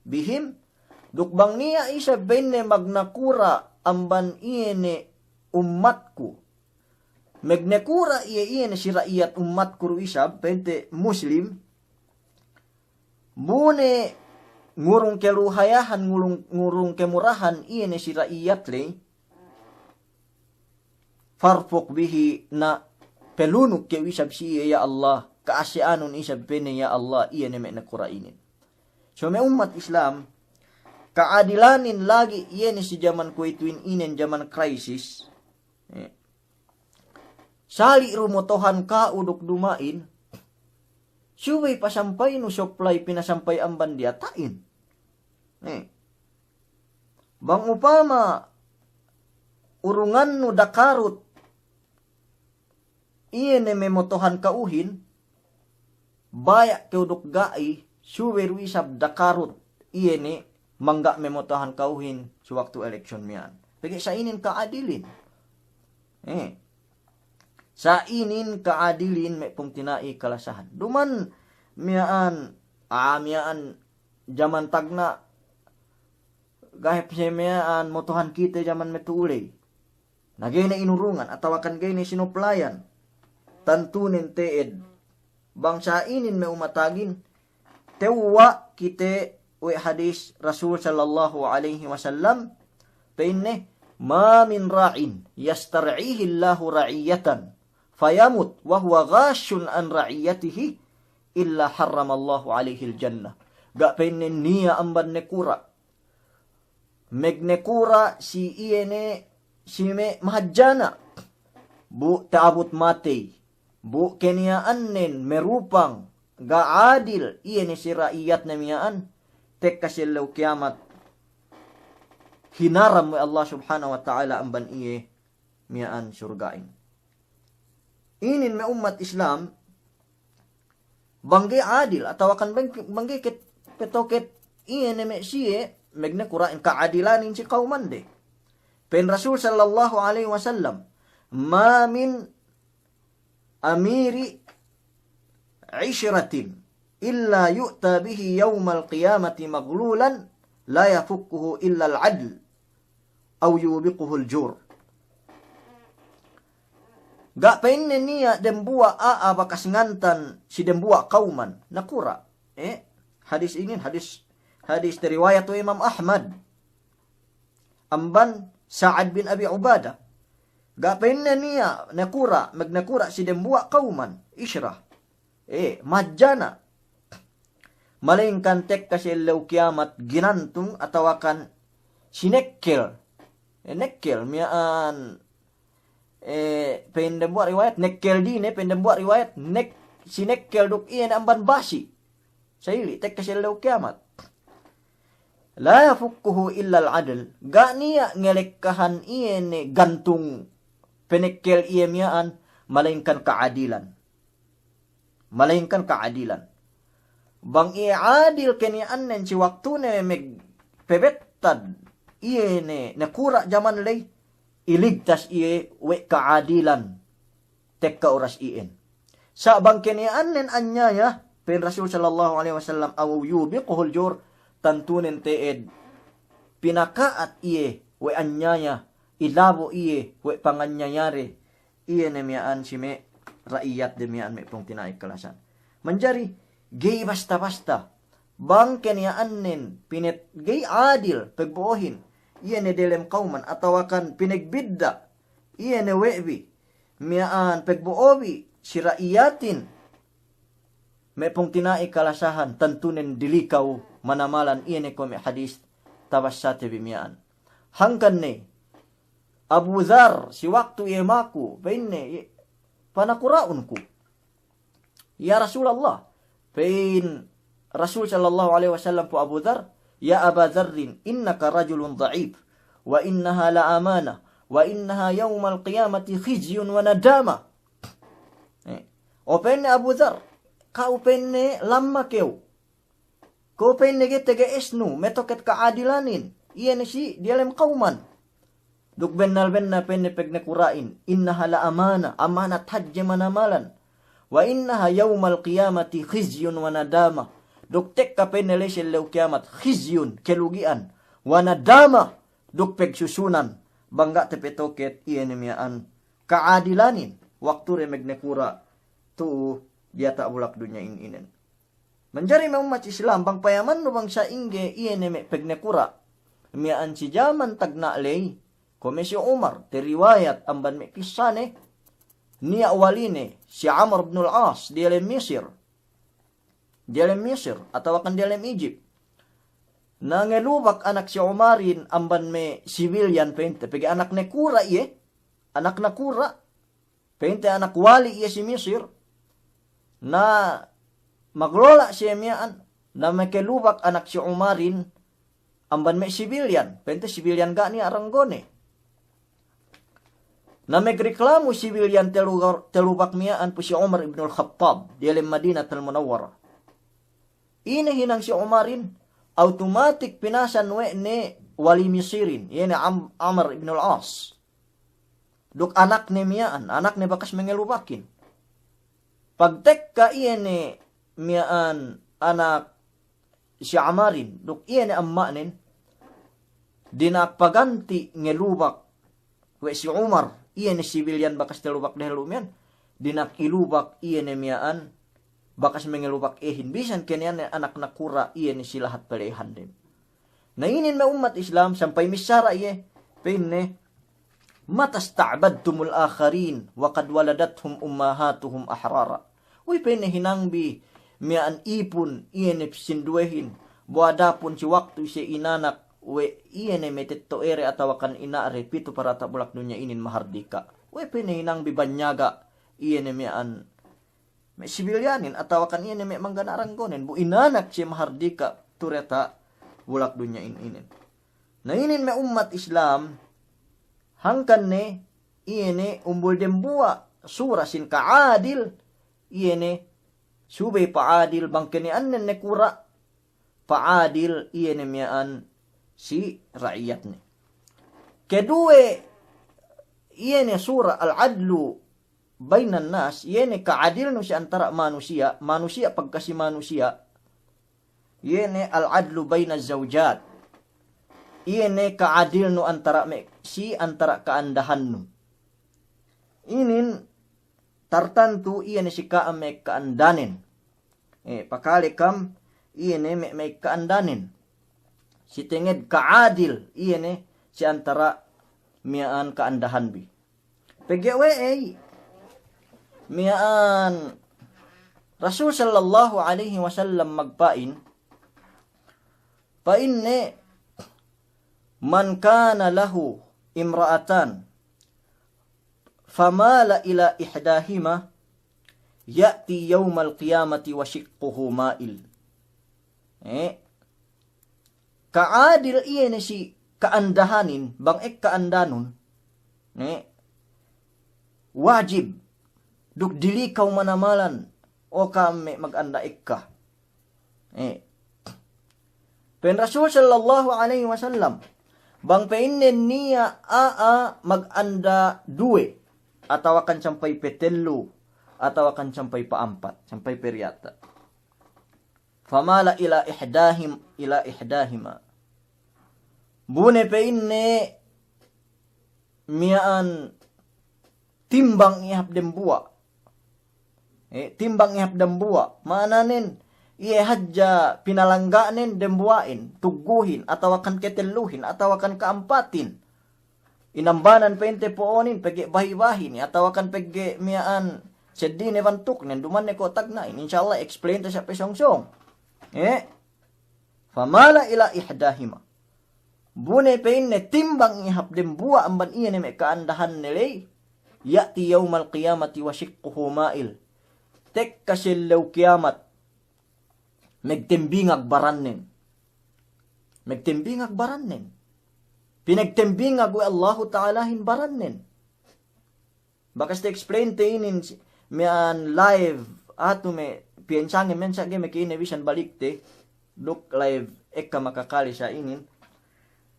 bihim." Duk bang niya' isab pa'inne magnakura' amban iye ne ummatku, magnakura' iye, iye ne si ra'iyat ummatku du isab, pa'inte Muslim, bu ne ngurung keluhayahan, ngurung, ngurung kemurahan iye ne si ra'iyat ley, farfuq bihi, na pelunuk kew isab si iye, ya Allah, ka'ase'anun isab pa'inne, ya Allah, iye ne me' nakura' inin. So me' ummat Islam, ka'adilanin lagi' iye ne si jaman kuwe'ituhin inin jaman krisis. Eh. Sali' du motohan ka'u duk duma'in, subey pasampaynu supply pinasampay amban diyata'in. Eh. Bang upama urungannu dakarut iye ne me' motohan ka'uhin, baya' kew duk ga'i, subey du isab dakarut iye ne mangga' me' motohan ka'uhin si waktu eleksyon miya'an. Pegge' sa inin ka'adilin. Eh. Sa inin ka'adilin me' pungtina'i kalasahan. Duma'in miya'an, ah, miya'an jaman tagna', ga' hep siye miya'an motohan kite jaman matu'u ley. Na ga'i ne inurungan, atawakan ga'i ne sinuplayan. Tantunen te'ed. Bang sa inin me' ummatagin, tewwa' kite we' hadis Rasul sallallahu alaihi wasallam, pa'inne, "Ma min ra'in yastar'ihi Allahu ra'iyatan fayamut wa huwa ghashun an ra'iyatihi illa harramallahu alaihil jannah." Ga' pa'inne niya' amban nakura' magnakura' si iye ne si me' mahadjana', bu ta'abut matey, bu keniya'annen merupang ga' adil iye ne si ra'iyatne miya'an, tekka si ellew kiyamat hinaram we' Allah Subhanahu wa Ta'ala amban iye miya'an surga'in. Inin me' ummat Islam, bang ga'i adil, atawakan bang, bang ga'i ket, petoket iye ne me' siye, magnakura'in ka'adilanin si kawmande. Pa'in Rasul sallallahu alaihi wasallam, "Ma min amiri ishratin illa yu'ta bihi yawmal qiyamati maghlulan la yafukkuhu illal adl aw yubiquhul jur." Ga' pa'inne niya' dembuwa' a'a bakas ngantan si dembuwa' kawman nakura'. Eh, hadis inin, hadis, hadis riwayat we' Imam Ahmad amban Sa'ad bin Abi Ubadah. Ga' pa'inne niya' nakura', magnakura' si dembuwa' kawman, ishrah. Eh, mahadjana'. Malayingkan tekka si ellew kiyamat ginantung atawakan sinekkel. Eh, nekkel, miya'an, eh, pa'in dembuwa' riwayat, nekkel dine, pa'in dembuwa' riwayat, nek-, sinekkel duk iye ne amban basi'. Sa ili', tekka si ellew kiyamat. La yafukkuhu illal adl. Ga' niya' ngelekkahan iye ne gantung penekkel iye miya'an, malayingkan ka'adilan. Malayingkan ka'adilan. Bang iye adil keniya'annen si waktune megpebettad iye ne, nakura' jaman ley, iligtas iye we' ka'adilan tekka oras iyan. Sa' bang keniya'annen anyaya, pa'in Rasul sallallahu alaihi wasallam, aw yubiquhul jur, tantunen te'ed pinaka'at iye we' anyaya, ilabo' iye we' panganyayade, iye ne miya'an si me' ra'iyatde miya'an me' pungtina'i kalasahan. Manjari, ga'i basta-basta. Bang keniya'annen pinet-, ga'i adil pegbo'ohin iye ne delem kawman atawakan pinegbidda' iye ne we' bi miya'an pegbo'o bi si ra'iyatin, me' pungtina'i kalasahan, tantunen dilikaw manamalan iye ne kuwe' me' hadis tabassate bi miya'an. Hangkan ne Abu Dhar, si waktu iye maku, pa'inne, panakura'un ku. Ya Rasulallah, pa'in Rasul sallallahu alaihi wasallam pu Abu Dhar, ya Aba Dharrin, innaka rajulun dha'if, wa innaha la amana, wa innaha yawmal qiyamati khizyun wa nadama. Eh, o pa'inne Abu Dhar, ka'u pa'inne lamma kew. Ka'u pa'inne ga'i tege'esnu metoket ka'adilanin, iye ne si diyalem kawman. Duk bennal-bennal pa'inne pegnekura'in, innaha la amana, amanat hadje manamalan. Wa innaha yawmal qiyamati khizyun wa nadama. Duk tekka pa'inne ley si ellew kiyamat, khizyun, kelugi'an, wa nadama, duk pegsusunan, bang ga' te petoket iye ne miya'an ka'adilanin, waktu de megnekura' tu'u diyata' bulak dunya in inen. Manjari me' ummat Islam, bang payamannu bang sa'ingge iye ne me' pegnekura' miya'an si jaman tagna' ley, kuwe' me' si Umar, teriwayat amban me' kissane, niya' waline si Amr ibnul As diyalem Misir. Diyalem Misir, atawakan diyalem Egypt. Na ngelubak anak si Umarin amban me' civilian pa'inte, pegge' anak nakura' iye, anak nakura'. Pa'inte anak wali iye si Misir, na maglola' siye miya'an, na mekelubak anak si Umarin amban me' civilian, pa'inte civilian ga' niya' ranggone. Na megreklamu civilian telugar-, telubak miya'an pu si Umar ibnul Khattab, diyalem Madinatul Munawwarah. Ine hinang si Umarin, awtomatik pinasan we' ne wali Misirin, iye ne Am-, Amr ibnul As. Duk anakne miya'an, anakne bakas mengelubakin. Pagtekka iye ne miya'an anak si Amarin, duk iye ne amma'nen, dina'ak paganti' ngelubak we' si Umar, iye ne civilian bakas telubak dehellu' miya'an, dina'ak ilubak iye ne miya'an, bakas mengelubak ehin, bisan keniyan ne anak nakura' iye ne si lahat pelehanden. Na inin me' ummat Islam, sampay missara iye, pa'inne, "Mata sta'badtumul akharin wa qad waladathum ummahatuhum ahrara." Uy, pa'inne, hinangbi miya'an ipun iye ne sinduwehin, bu adapun si waktu siye inanak we' iye ne metetto'ede atawakan ina'de pitu parata' bulak dunya inin mahardika'. Uy, pa'inne, hinangbi banyaga' iye ne miya'an me' sibilyanin atawakan iye ne me' manggana' ranggonen, bu inanak siye mahardika' tu diyata' bulak dunya in inin. Na inin me' ummat Islam, hangkan ne iye ne umbul dembuwa' sura sin ka'adil, iye ne subey pa'adil bang keniyannen nakura', pa'adil iye ne miya'an si ra'iyatne. Keduwe, iye ne sura al-adlu bainan nas, iye ne ka'adilnu si antara' manusiya', manusiya' pagkasi manusiya', iye ne al-adlu bainaz zawjat, iye ne ka'adilnu antara' me', si antara' ka'andahannu. Inin tartantu iye ne si ka'am me' ka'andanen. Eh, pakale kam iye ne me', me' ka'andanen. Si tenged ka'adil iye ne si antara' miya'an ka'andahanbi. Pegge' we'ey miya'an Rasul sallallahu alaihi wasallam magpa'in, pa'inne, "Man kana lahu imra'atan famala ila ihdahima ya'ti yawmal qiyamati wa shiqquhu ma'il." Eh, ka'adil iye ne si ka'andahanin, bang ek ka'andanun, ne, wajib, duk dilikaw manamalan, o ka'am me' maganda ekka. Eh. Pa'in Rasul sallallahu alaihi wasallam, bang pa'inne niya' a'a maganda duwe, atawakan sampay patellu, atawakan sampay pa'ampat, sampay pediyata'. Famala ila ihdahim-, ila ihdahima. Bu ne pa'inne miya'an timbang iye hap dembuwa'. Eh, timbang iye hap dembuwa'. Ma'ananen, iye hadja pinalangga'nen dembuwa'in, tugguhin, atawakan ketelluhin, atawakan ka'ampatin. Inambanan pa'inte po'onin, pegge' bahi-bahi ne, atawakan pegge' miya'an seddili ne bantuknen, duma'in ne ko' tagna'in. Insya Allah, explain te sa' pe sōng-sōng. Eh? Famala ila ihdahima. Bu ne pa'inne timbang iye hap dembuwa' amban iye ne me' ka'andahanne ley. Ya'ti yawmal qiyamati wa shiqquhu ma'il. Tekka si ellew kiyamat, megtembingag barannen. Megtembingag barannen. Pinegtembingag we' Allahu Ta'alahin barannen. Bakas te-explain te inin si-, miya'an live, atu me' piyensange men sa' ga'i me' ke ine bisan balikte, duk live ekka makakale sa' inin.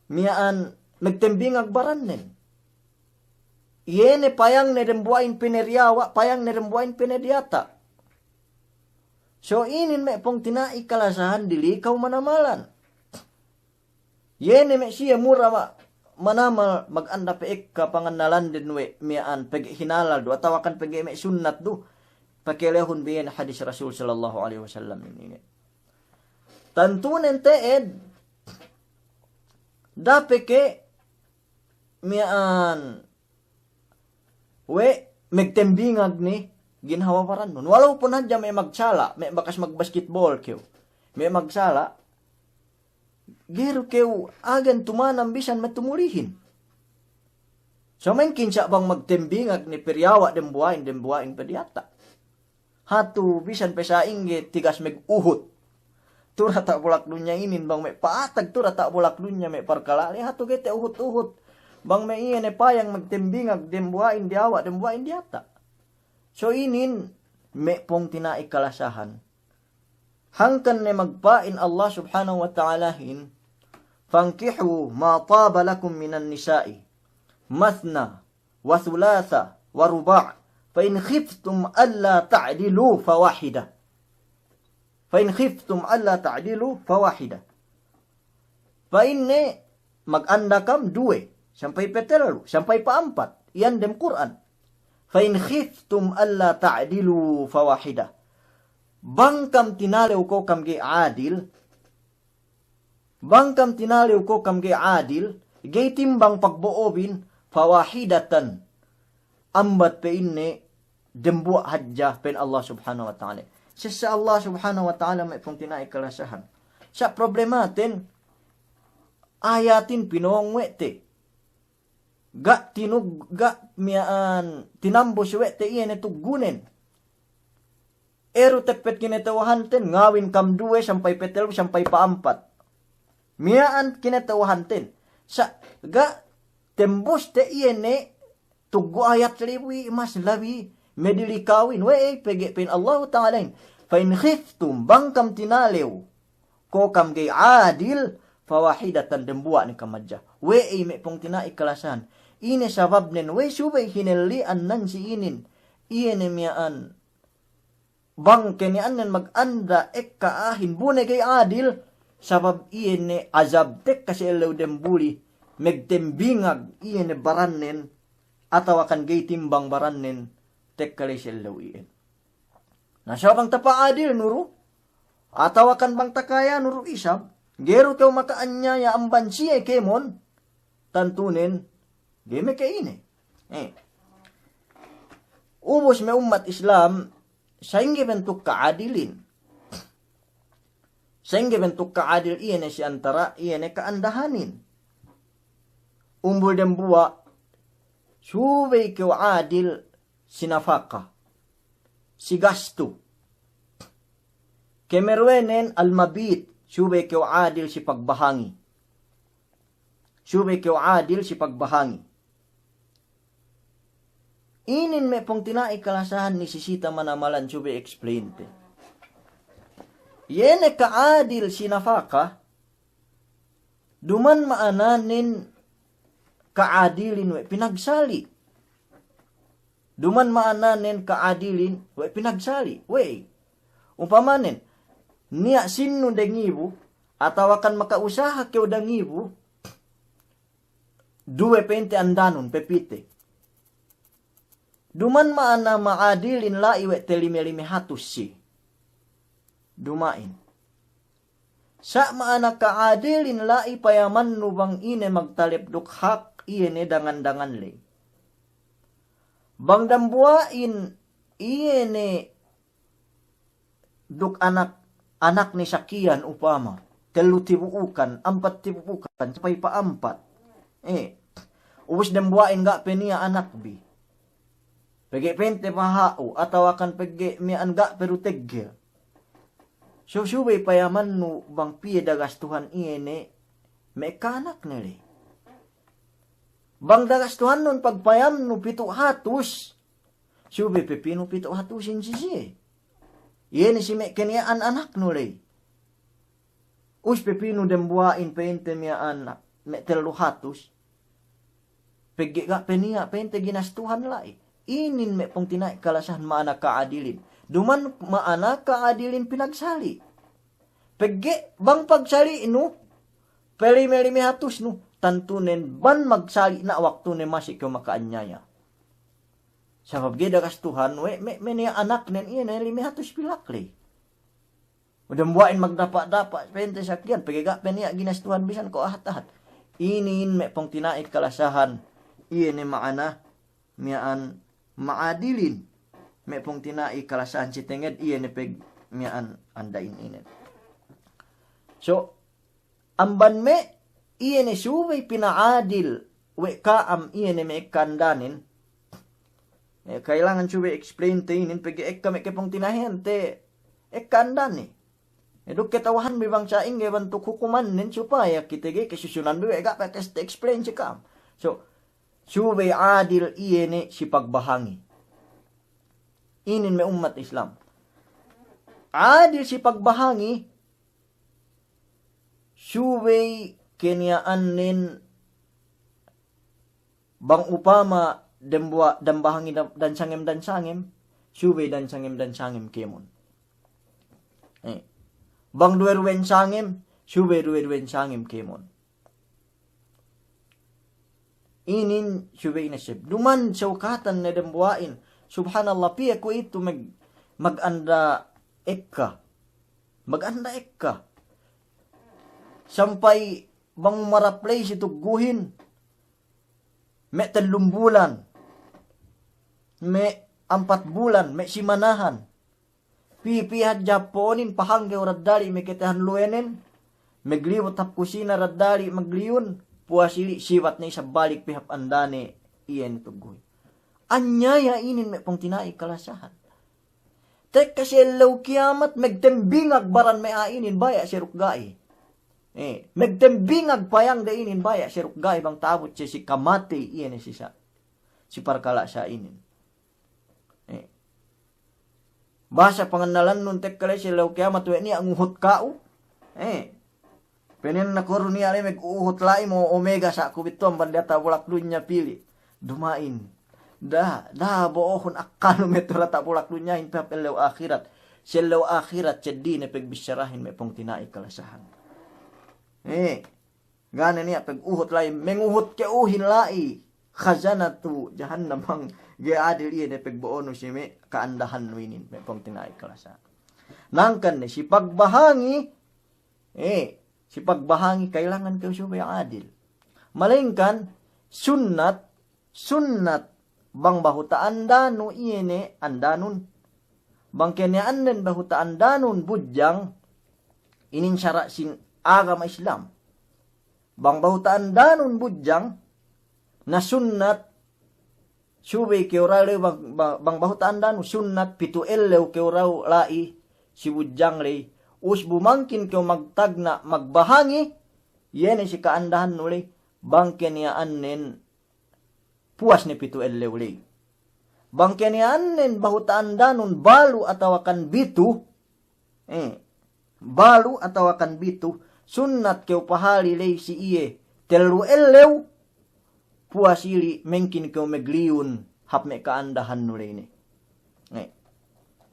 Miya'an megtembingag barannen. Iye ne payangne dembuwa'in pinediyawa', payangne dembuwa'in pinediyata'. So inin me' pungtina'i kalasahan dilikaw manamalan. Iye ne me' siye mura ma-, manamal maganda pe ekka pangannalanden we' miya'an pegge' hinalal du, atawakan pegge' me' sunnat du, pakelehun bi iye ne hadis Rasul sallallahu alaihi wasallam inin. Tantunen te'ed, dape ke miya'an we' megtembingag ne ginhawa barannun. Walaupun hadja me' magsala', me' bakas magbasketball kew. Me' magsala', ga'i du kew agen tumanam bisan matumulihin. So mengkin sa' bang magtembingag ne pediyawa' dembuwa'in, dembuwa'in pediyata'. Hatu bisan pe sa'ingge tigas meguhut. Tu diyata' bulak dunya inin bang me' patag tu diyata' bulak dunya me' parkala' le, hatu ga'i te uhut-uhut. Bang me' iye ne payang magtembingag dembuwa'in diyawa', dembuwa'in diyata'. So inin me' pungtina'i kalasahan. Hangkan ne magpa'in Allah Subhanahu wa Ta'alahin, "Fankihu ma taba lakum minan nisa'i, mathna wa thulatha wa ruba', fa in khiftum alla ta'dilu fawahida." Fa in khiftum alla ta'dilu fawahida. Pa'inne maganda kam duwe, sampay patellu, sampay pa'ampat, iyan dem Kur'an. Fa in khiftum alla ta'dilu fawahida. Bang kam tinalew ko' kam ga'i adil, bang kam tinalew ko' kam ga'i adil, ga'i timbang pagbo'obin, fawahidatan. Ambat pa'inne dembuwa' hadja pa'in Allah Subhanahu wa Ta'ala. Sessa Allah Subhanahu wa Ta'ala me' pungtina'i kalasahan. Sa' problematen, ayatin pinong we' te. Ga' tinug-, ga' miya'an tinambus we' te iye ne tuggunen. Eru teppet kineta'uhanten, ngawin kam duwe sampay patellu sampay pa'ampat. Miya'an kineta'uhanten. Sa' ga' tembus te iye ne tuggu ayat labi, mas labi, medilikawin. We'ey pegge' pa'in Allahu Ta'alahin, "Fa in khiftum," bang kam tinalew ko' kam ga'i adil, "fawahidatan," dembuwa' ne kam hadja. We'ey me' pungtina'i kalasahan. Ine sababnen, we'ey subey hinelli'an nan si inin. Iye ne miya'an bang keniyannen maganda ekka a'ahin bu ne ga'i adil, sabab iye ne azab tekka si ellew dembuli, megtembingag iye ne barannen, atawakan ga'i timbang barannen, tekka ley si ellew iyan. Na, sabab bang tapa'adil nuru, atawakan bang takaya nuru isab, ga'i du kew maka'anyaya amban siye kēmon, tantunen ga'i me' ke ine. Eh. Ubus me' ummat Islam, sa'ingge bentuk ka'adilin. Sa'ingge bentuk ka'adil iye ne si antara' iye ne ka'andahanin. Umbul dembuwa', subey kew adil si nafaka, si gastu. Kemeruwenen al-mabit, subey kew adil si pagbahangi. Subey kew adil si pagbahangi. Inin me' pungtina'i kalasahan ni sisita manamalan subey explain te. Iye ne ka'adil si nafaka, duman ma'ananen ka'adilin we' pinagsali'. Duman ma'ananen ka'adilin we' pinagsali'. We'ey? Umpamanen, niya' sinnu dangibu, atawakan maka'usaha kew dangibu, duwe pa'inte andanun, pe pite. Duman ma'ana ma'adilin la'i we' te lime-lime hatus si. Duma'in. Sa' ma'ana ka'adilin la'i payamannu bang ine magtalep duk hak iye ne dangan-dangan ley. Bang dambuwa'in iye ne duk anak, anak ne sakiyan upama, tellu tibu'ukan, ampat tibu'ukan, sampay pa'ampat. Eh, ubus dambuwa'in ga' pe niya' anakbi. Pegge' pa'inte paha'u, atawakan pegge' miya'an ga' pe du teggel. So subey payamannu bang piye dagastuhan iye ne me' ekka anakne ley. Bang dagastuhannun pagpayamnu pitu' hatus, subey pepinu pitu' hatusin si siye. Iye ne si me' keniya'an anaknu ley. Us pepinu dambuwa'in pa'inte miya'an me' tellu hatus. Pegge' ga' pe niya' pa'inte ginastuhan la'i. Inin me' pungtina'i kalasahan ma'ana ka'adilin. Duman ma'ana ka'adilin pinagsali'. Pegge' bang pagsali'nu, pelime-lime hatusnu, tantunen bang magsali' na waktune masi kew maka'anyaya. Sabab ga'i dagastuhan we' me', me' niya' anaknen iye ne lime hatus pilak ley. Dambuwa'in magdapa'-dapa' pa'inte sakiyan, pegge' ga' pe niya' ginastuhan bisan ko' ahat-ahat. Inin me' pungtina'i kalasahan, iye ne ma'ana miya'an ma'adilin. Me' pungtina'i kalasahan si tenged iye ne peg miya'an anda'in inen. So, amban me' iye ne subey pina'adil we' ka'am iye ne me' ekka andanen. Eh, kailangan subey explain te inin pegge' ekka me' kepungtina'ihan te ekka andane. Eh, duk ketawahanbi bang sa'ingge bantuk hukumannen supaya kite ga'i kesusunanbi we' ga' pe keste explain si ka'am. So, subey adil iye ne si pagbahangi. Inin me' ummat Islam. Adil si pagbahangi, subey keniya'annen bang upama dambuwa', dambahangi dan, dan sangem, dan sangem, subey dan sangem, dan sangem kēmon. Eh. Bang duwe-duwen sangem, subey duwe-duwen sangem kēmon. Inin subey ineseb. Duman sewkatan ne dambuwa'in. Subhanallah, piye kuwe'itu mag-, maganda ekka. Maganda ekka. Sampay bang maraplay si tugguhin. Me' tellum bulan. Me' ampat bulan. Me' simanahan. Pī, pī hadja hap po'onin, pahanggew raddali' me' ketehan luwenen, magliwut hap kusina raddali' magliyun, puwas ili' sibat ne isab balik pī hap andane iye ne tugguhin. Anyaya inin me' pungtina'i kalasahan. Tekka si ellew kiyamat, magtembingag baran me' a'a inin baya' si duk ga'i. Eh, magtembingag payangde inin baya' si duk ga'i bang ta'abut siye si kamatey iye ne si sa'. Si parkala' sa' inin. Eh. Basa pangannalannun tekka la'i si ellew kiyamat we' niya' nguhut ka'u. Eh. Penen na koru niya' la'i maguhut la'i mo omega sa' ku bittu amban diyata' bulak dunya pili'. Duma'in. Da, da bo'ohun akkalnu me' tu diyata' bulak dunyahin pī hap ellew ahirat. Si ellew ahirat seddili ne pagbissarahin me' pungtina'i kalasahan. Eh. Ga' ne niya' paguhut la'i, manguhut ke'uhin la'i. Khazanatu jahannam bang ga'i adil iye ne pagbo'onu si me' ka'andahannu inin, me' pungtina'i kalasahan. Hangkan ne, si pagbahangi, eh, si pagbahangi kailangan kew subey adil. Malayingkan, sunnat, sunnat bang bahuta' andanu iye ne andanun. Bang keniya'annen bahuta' andanun budjang, inin sara' sin agama Islam. Bang bahuta' andanun budjang, na sunnat, subey kew dahu' bang, bang, bang bahuta' andanu sunnat pitu' ellew kew dahu' la'i si budjang ley, us bu mangkin kew magtagna' magbahangi, iye ne si ka'andahannu ley, bang keniya'annen puwas ne pitu' ellew ley. bang keniya'annen bahu ta'andanun balu' atawakan bitu, eh, balu' atawakan bitu, sunnat kew pahali ley si iye tellu ellew, puwas ili' mengkin kew megliyun hap me' ka'andahannu ley ne. Eh.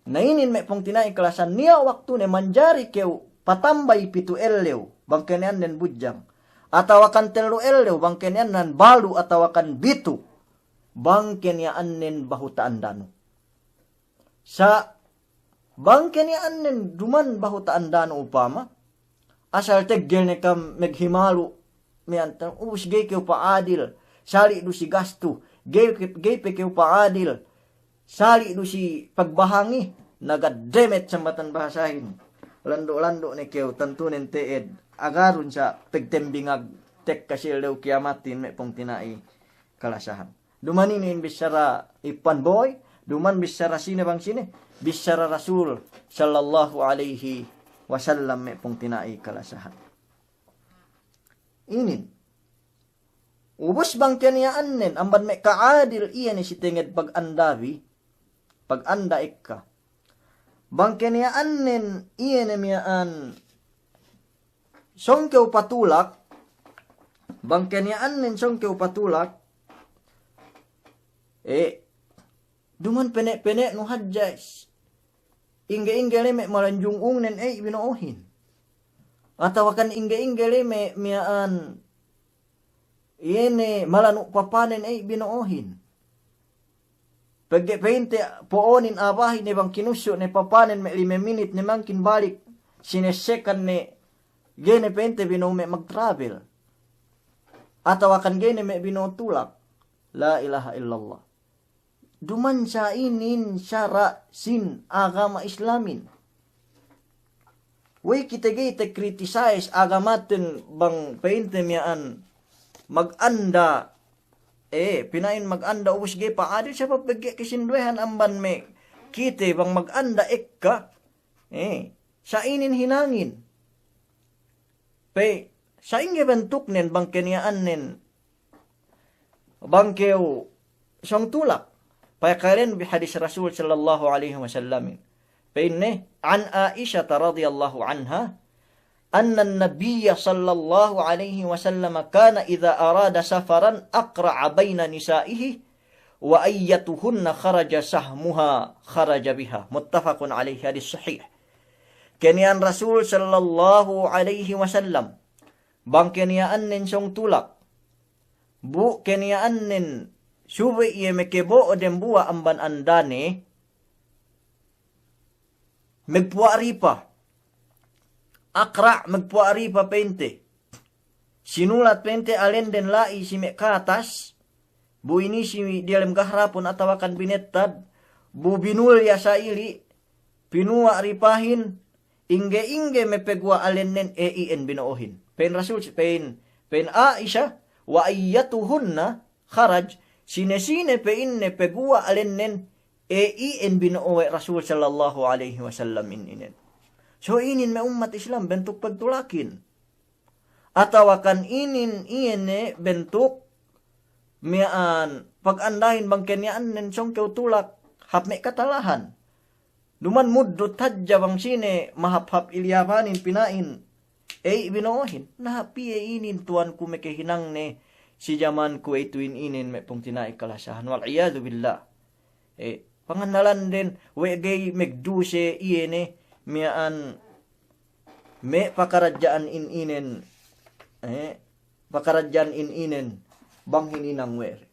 Na inin me' pungtina'i kalasahan, niya' waktune manjari kew patambay pitu ellew, bang keniya'annen budjang, atawakan tellu ellew, bang keniya'annen balu' atawakan bitu, bang keniya'annen bahu ta'andanu. Sa' bang keniya'annen duman bahu ta'andanu upama, asal teggel ne kam meghimalu', miya'an, ubus ga'i kew pa'adil, sali' du si gastu, ga'i, ga'i pe kew pa'adil, sali' du si pagbahangi, na gaddemet sambatan bahasahin. Landu'-landu' ne kew, tantunen te'ed agarun sa' pegtembingag tekka si ellew kiyamatin me' pungtina'i kalasahan. Duman inin bissara Ippan Boy, duman bissara sine bang sine, bissara Rasul sallallahu alaihi wasallam me' pungtina'i kalasahan. Inin. Ubus bang keniya'annen, amban me' ka'adil iye ne si tenged pag'andabi, pag'anda ekka. Bang keniya'annen iye ne miya'an sōng kew patulak, bang keniya'annen sōng kew patulak, eh, duman pene'-pene'nu hadja, ingge-ingge leme' malanjungungnen ey bino'ohin. Atawakan ingge-ingge leme' miya'an iye ne malanu' papanen ey bino'ohin. Pegge' pa'inte po'onin abahi ne bang kinussu' ne papanen me' lime minit ne mangkin balik, sinessekan ne ga'i ne pa'inte bino'o me' magtravel. Atawakan ga'i ne me' bino'o tulak. La ilaha illallah. Duman sa' inin sara' sin agama Islamin. We'ey kite ga'i te criticize agamaten bang pa'inte miya'an mag'anda, eh, pina'in mag'anda ubus ga'i pa'adil, sabab pegge' kesinduwehan amban me' kite bang mag'anda ekka, eh, sa' inin hinangin. Pe, sa'ingge bentuknen bang keniya'annen bang kew sōng tulak. Payakalen bi hadis Rasul sallallahu alaihi wasallamin. Pa'inne, عن عائشة رضي الله عنها أن النبي صلى الله عليه وسلم كان إذا أراد سفرا أقرع بين نسائه وأيتهن خرج سهمها خرج بها. متفق عليه. Hadis sahih. Keniya'an Rasul sallallahu alaihi wasallam, bang keniya'annen sōng tulak, bu keniya'annen subey iye mekebo'o dembuwa' amban andane, megpuwa' ripa. Aqra' megpuwa' ripa pa'inte. Sinulat pa'inte alenden la'i si me' katas, bu inisi diyalem gahrapun atawakan binettad, bu binulya sa'ili', pinuwa' ripahin, ingge-ingge me' peguwa' alennen e iyan bino'ohin. Pa'in Rasul, pa'in, pa'in Aisha, wa ayyatuhunna kharaj, sine-sine pa'inne peguwa' alennen e iyan bino'o we' Rasul sallallahu alaihi wasallam in inen. So inin me' ummat Islam bentuk pagtulakin. Atawakan inin iye ne bentuk miya'an pag'andahin bang keniya'annen sōng kew tulak hap me' katalahan. Duman muddut hadja bang sine mahāp-hāp ilyabanin pina'in ey bino'ohin. Na hāp iye inin tuwanku mekehinangne si jamanku ey tu'u in inin me' pungtina'i kalasahan. Wal iyadhu billah. Eh, pangannalanden we' ga'i megduse iye ne miya'an me' pakaradja'an in inen, eh, pakaradja'an in inen bang hininang we' de.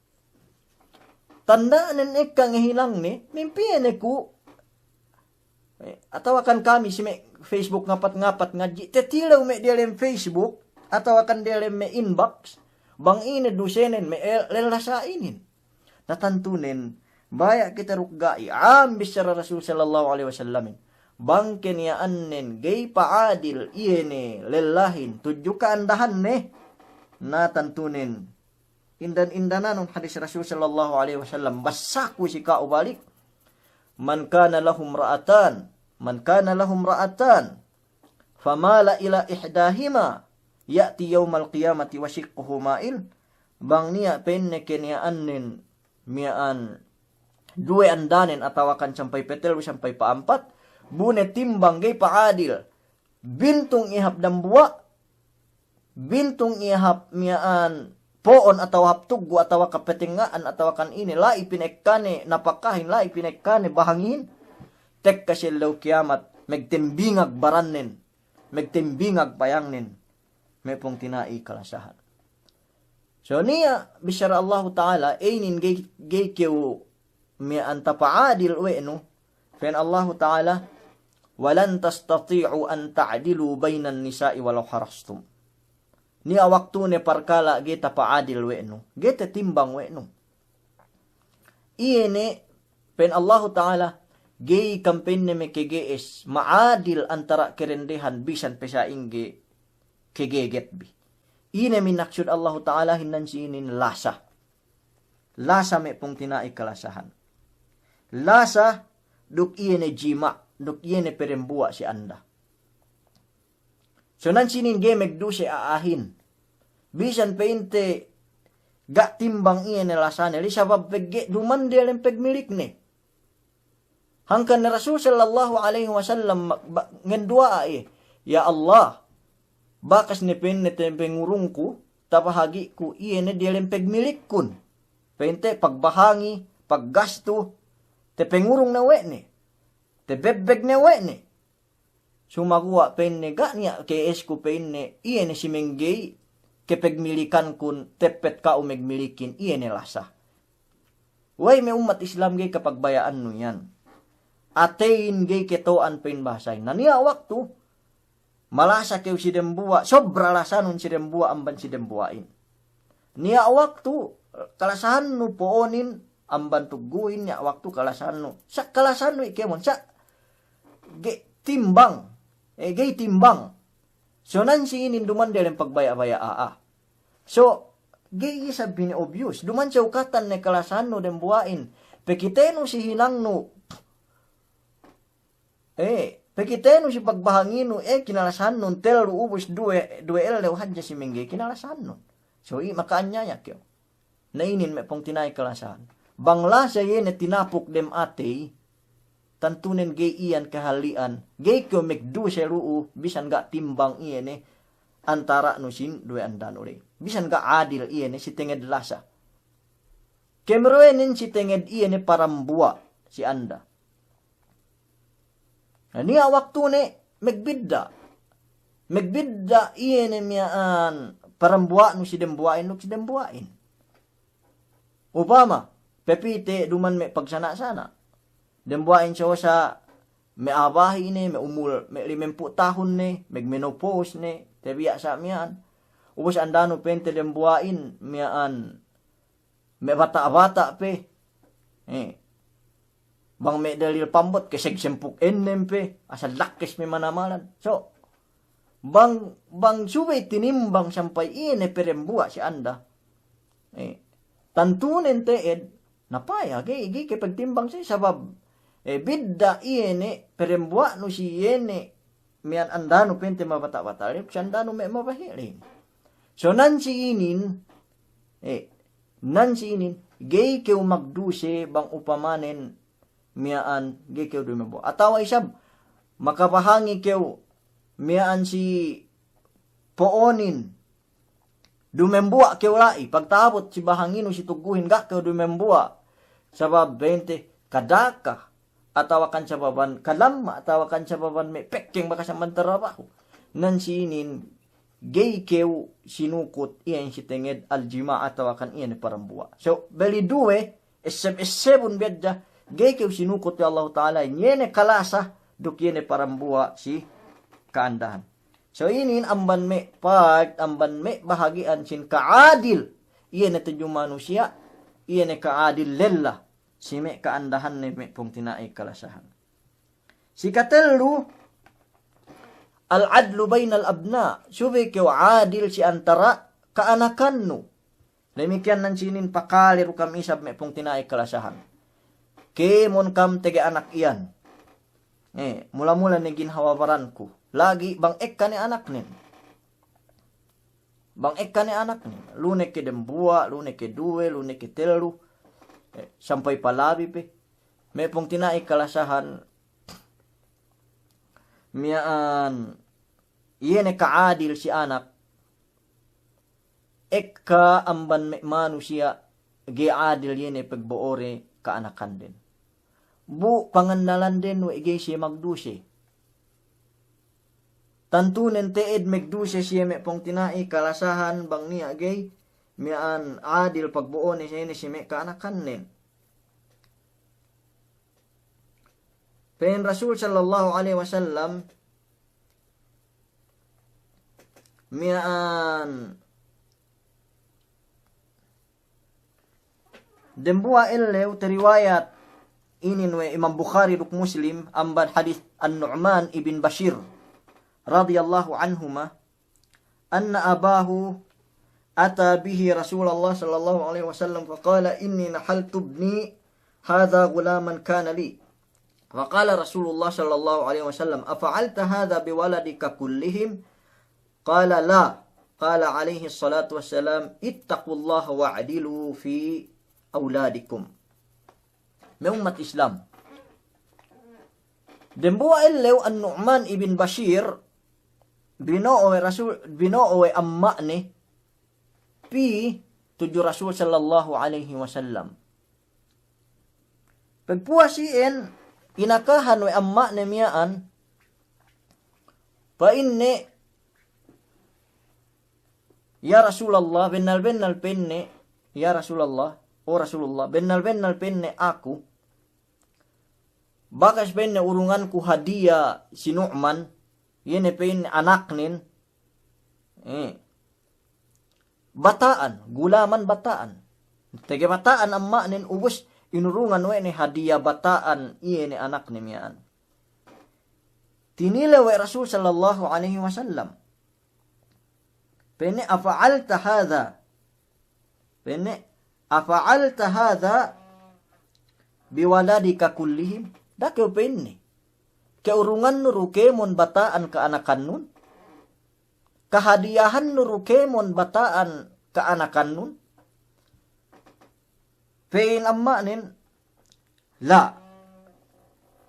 Tanda'nen ekka ngehinangne, mimpiye ne ku, eh, atawakan kami si me' Facebook ngapat-ngapat ngadji', tetilew me' diyalem Facebook, atawakan diyalem me' inbox, bang ine dusenen me' el-, lella sa' inin. Na tantunen, baya' kite duk ga'i, am bissara Rasul sallallahu alaihi wasallamin. Bang keniya'annen ga'i pa'adil iye ne lellahin tudju ka'andahanne. Na tantunen, indan-indananun hadis Rasul sallallahu alaihi wasallam, bassaku si ka'u balik. Man kana lahu imra'atan, man kana lahu imra'atan, famala ila ihdahima, ya'ti yawmal qiyamati wa shiqquhu ma'il. Bang niya' pa'inne keniya'annen miya'an duwe andanen atawakan sampay patellu, sampay pa'ampat, bu ne timbang ga'i pa'adil. Bintung iye hap dambuwa', bintung iye hap miya'an po'on atawa hap tuggu atawa kapetenga'an atawakan ine, la'i pina'ekkane napakahin, la'i pina'ekkane bahangihin, tekka si ellew kiyamat, megtembingag barannen, megtembingag payangnen, me' pungtina'i kalasahan. So niya' bissara Allahu Ta'ala, inin ga'i, ga'i kew miya'an tapa'adil we' nu, pa'in Allahu Ta'ala, "Wa lan tastati'u an ta'dilu bainan nisa'i walau harastum." Niya' waktune parkala' ga'i tapa'adil we' nu, ga'i tetimbang we' nu. Iye ne, pa'in Allahu Ta'ala, ga'i kam pa'inne makage'es, ma'adil antara' kadendehan bisan pe sa'ingge kagegetbi. Ine minaksud Allahu Ta'alahin nan si inin? Lasa. Lasa me' pungtina'i kalasahan. Lasa duk iye ne jima', duk iye ne perembuwa' si anda. So nan si inin ga'i megduse a'ahin. Bisan pa'inte ga' timbang iye ne lasane, li sabab pegge' dumande lem pegmilikne. Hangkan ne Rasul sallallahu alaihi wasallam ma-, ba-, ngenduwa'a iye, "Ya Allah, bakas ne," pa'inne, "te pengurungku, tabahagi'ku iye ne diyalem pegmilikkun." Pa'inte pagbahangi, paggastu, te pengurung ne we' ne, te bebbeg ne we' ne. Sumaguwa' pa'inne, "Ga' niya' ke'esku," pa'inne, "iye ne si mengge'i kepegmilikankun, teppet ka'u megmilikin, iye ne lasa." Wey me' ummat Islam, ga'i kapagbaya'annu iyan. Ateyin ga'i keto'an, pa'in bahasahin. Na niya' waktu malasa kew si dembuwa', sobra lasanun si dembuwa' amban si dembuwa'in. Niya' waktu kalasahannu po'onin amban tugguhin, niya' waktu kalasahannu. Sa' kalasahannu i' kēmon, sa' ga'i timbang. Eh, ga'i timbang. So nan si inin dumande lem pagbaya'-baya' a'a. So, ga'i isab inin obvious. Duman sa' ukatan ne kalasahannu dembuwa'in. Pekitenu si hinangnu. Eh, pekitenu si pagbahanginu, eh, kinalasahannun tellu ubus duwe, duwe ellew hadja si mengge kinalasahannun. So, i' maka'anyaya kew. Na inin me' pungtina'i kalasahan. Bang lasa iye ne tinapuk dem atey, tantunen ga'i iyan kahali'an, ga'i kew megduse lu'u, bisan ga' timbang iye ne antara'nu sin duwe andanu ley. Bisan ga' adil iye ne si tenged lasa. Kemruwenin si tenged iye ne parambuwa' si anda. Na niya' waktune megbidda'. Megbidda' iye ne miya'an parambuwa'nu si dembuwa'in duk si dembuwa'in. Upama, pepite duman me' pagsana'-sana'. Dembuwa'in sosa me' a'a bahi' ne, me' umul, me' limempū' tahun ne, megmenopause ne, tabiya' sa' miya'an. Ubus andanu pente dembuwa'in miya'an me' bata'-bata' pe. Eh. Bang me' dalil pambut, keseg sempū' ennem pe, asal lakkes me' manamalan. So, bang, bang subey tinimbang sampay iye ne perembuwa' si anda. Eh, tantunen te'ed, na paya, ga'i, ga'i ke pagtimbang si sabab, eh, bidda' iye ne perembuwa'nu si iye ne miya'an andanu pente mabata'-bata' ley, si andanu me' mabahi' ley. So nan si inin, eh, nan si inin, ga'i kew magduse bang upamanen miya'an ga'i kew dumembuwa'. Atawa isab, makabahangi kew miya'an si po'onin, dumembuwa' kew la'i, pagta'abut si bahanginu si tugguhin ga' kew dumembuwa'. Sabab bente kadaka, atawakan sababan kalamma, atawakan sababan me' pekkeng bakas amban tarabahu. Nan si inin ga'i kew sinukut iyan si tenged aljima' atawakan iyan parambuwa'. So, beli duwe, esseb-essebun biyadja, ga'i kew sinukut we' Allahu Ta'ala, iye ne kalasa, duk iye ne parambuwa' si ka'andahan. So inin amban me' part, amban me' bahagi'an sin ka'adil, iye ne tudju manusiya', iye ne ka'adil lella, si me' ka'andahanne me' pungtina'i kalasahan. Si katellu, al-adlu baynal abna', subey kew adil si antara' ka'anakannu. Damikkiyan nan si inin pakale du kam isab me' pungtina'i kalasahan. Kēmon kam tege anak iyan. Eh, mula-mula ne ginhawa baranku. Lagi' bang ekka ne anaknen. Bang ekka ne anaknen. Lu ne ke dembuwa', lu ne ke duwe, lu ne ke tellu. Eh, sampay palabi pe. me' pungtina'i kalasahan, miya'an, iye ne ka'adil si anak, ekka amban me' manusiya' ga'i adil iye ne pegbo'ode ka'anakanden. Bu pangannalanden we' ga'i siye magduse. Tantunen te'ed magduse siye me' pungtina'i kalasahan bang niya' ga'i miya'an adil pagbo'one siye ne si me' ka'anakannen. Pa'in Rasul sallallahu alaihi wasallam, miya'an dembuwa' ellew teriwayat inin we' Imam Bukhari duk Muslim amban hadis An-Nu'man ibn Bashir radiyallahu anhuma, أن أباه أتى به رسول الله صلى الله عليه وسلم فقال: إني نحلت ابني هذا غلاما كان لي. فقال رسول الله صلى الله عليه وسلم: أفعلت هذا بولدك كلهم؟ قال: لا. قال عليه الصلاة والسلام: اتقوا الله واعدلوا في أولادكم. Me' ummat Islam. Dembuwa' ellew An-Nu'man ibn Bashir, bino'o we' Rasul, bino'o we' amma'ne, pī tudju Rasul sallallahu alaihi wasallam. Pagpuwas iyan, inakahan we' amma'ne miya'an, pa'inne, "Ya Rasulallah, bennal-bennal," pa'inne, "ya Rasulallah, o Rasulullah, bennal-bennal," pa'inne, "aku, bakas," pa'inne, "urunganku hadiya si Nu'man," iye ne pa'inne anaknen, eh, bata'an, gulaman bata'an. Tege bata'an amma'nen ubus inurungan we' ne hadiya bata'an iye ne anakne miya'an. Tinilew we' Rasul sallallahu alaihi wasallam. Pa'inne, "Afa'alta hadha?" Pa'inne, "Afa'alta hadha biwaladika kullihim?" Da'a kew pa'inne, ke'urungannu du kēmon bata'an ka'anakannun? Kahadiyahannu du kēmon bata'an ka'anakannun? Pa'in amma'nen, "La."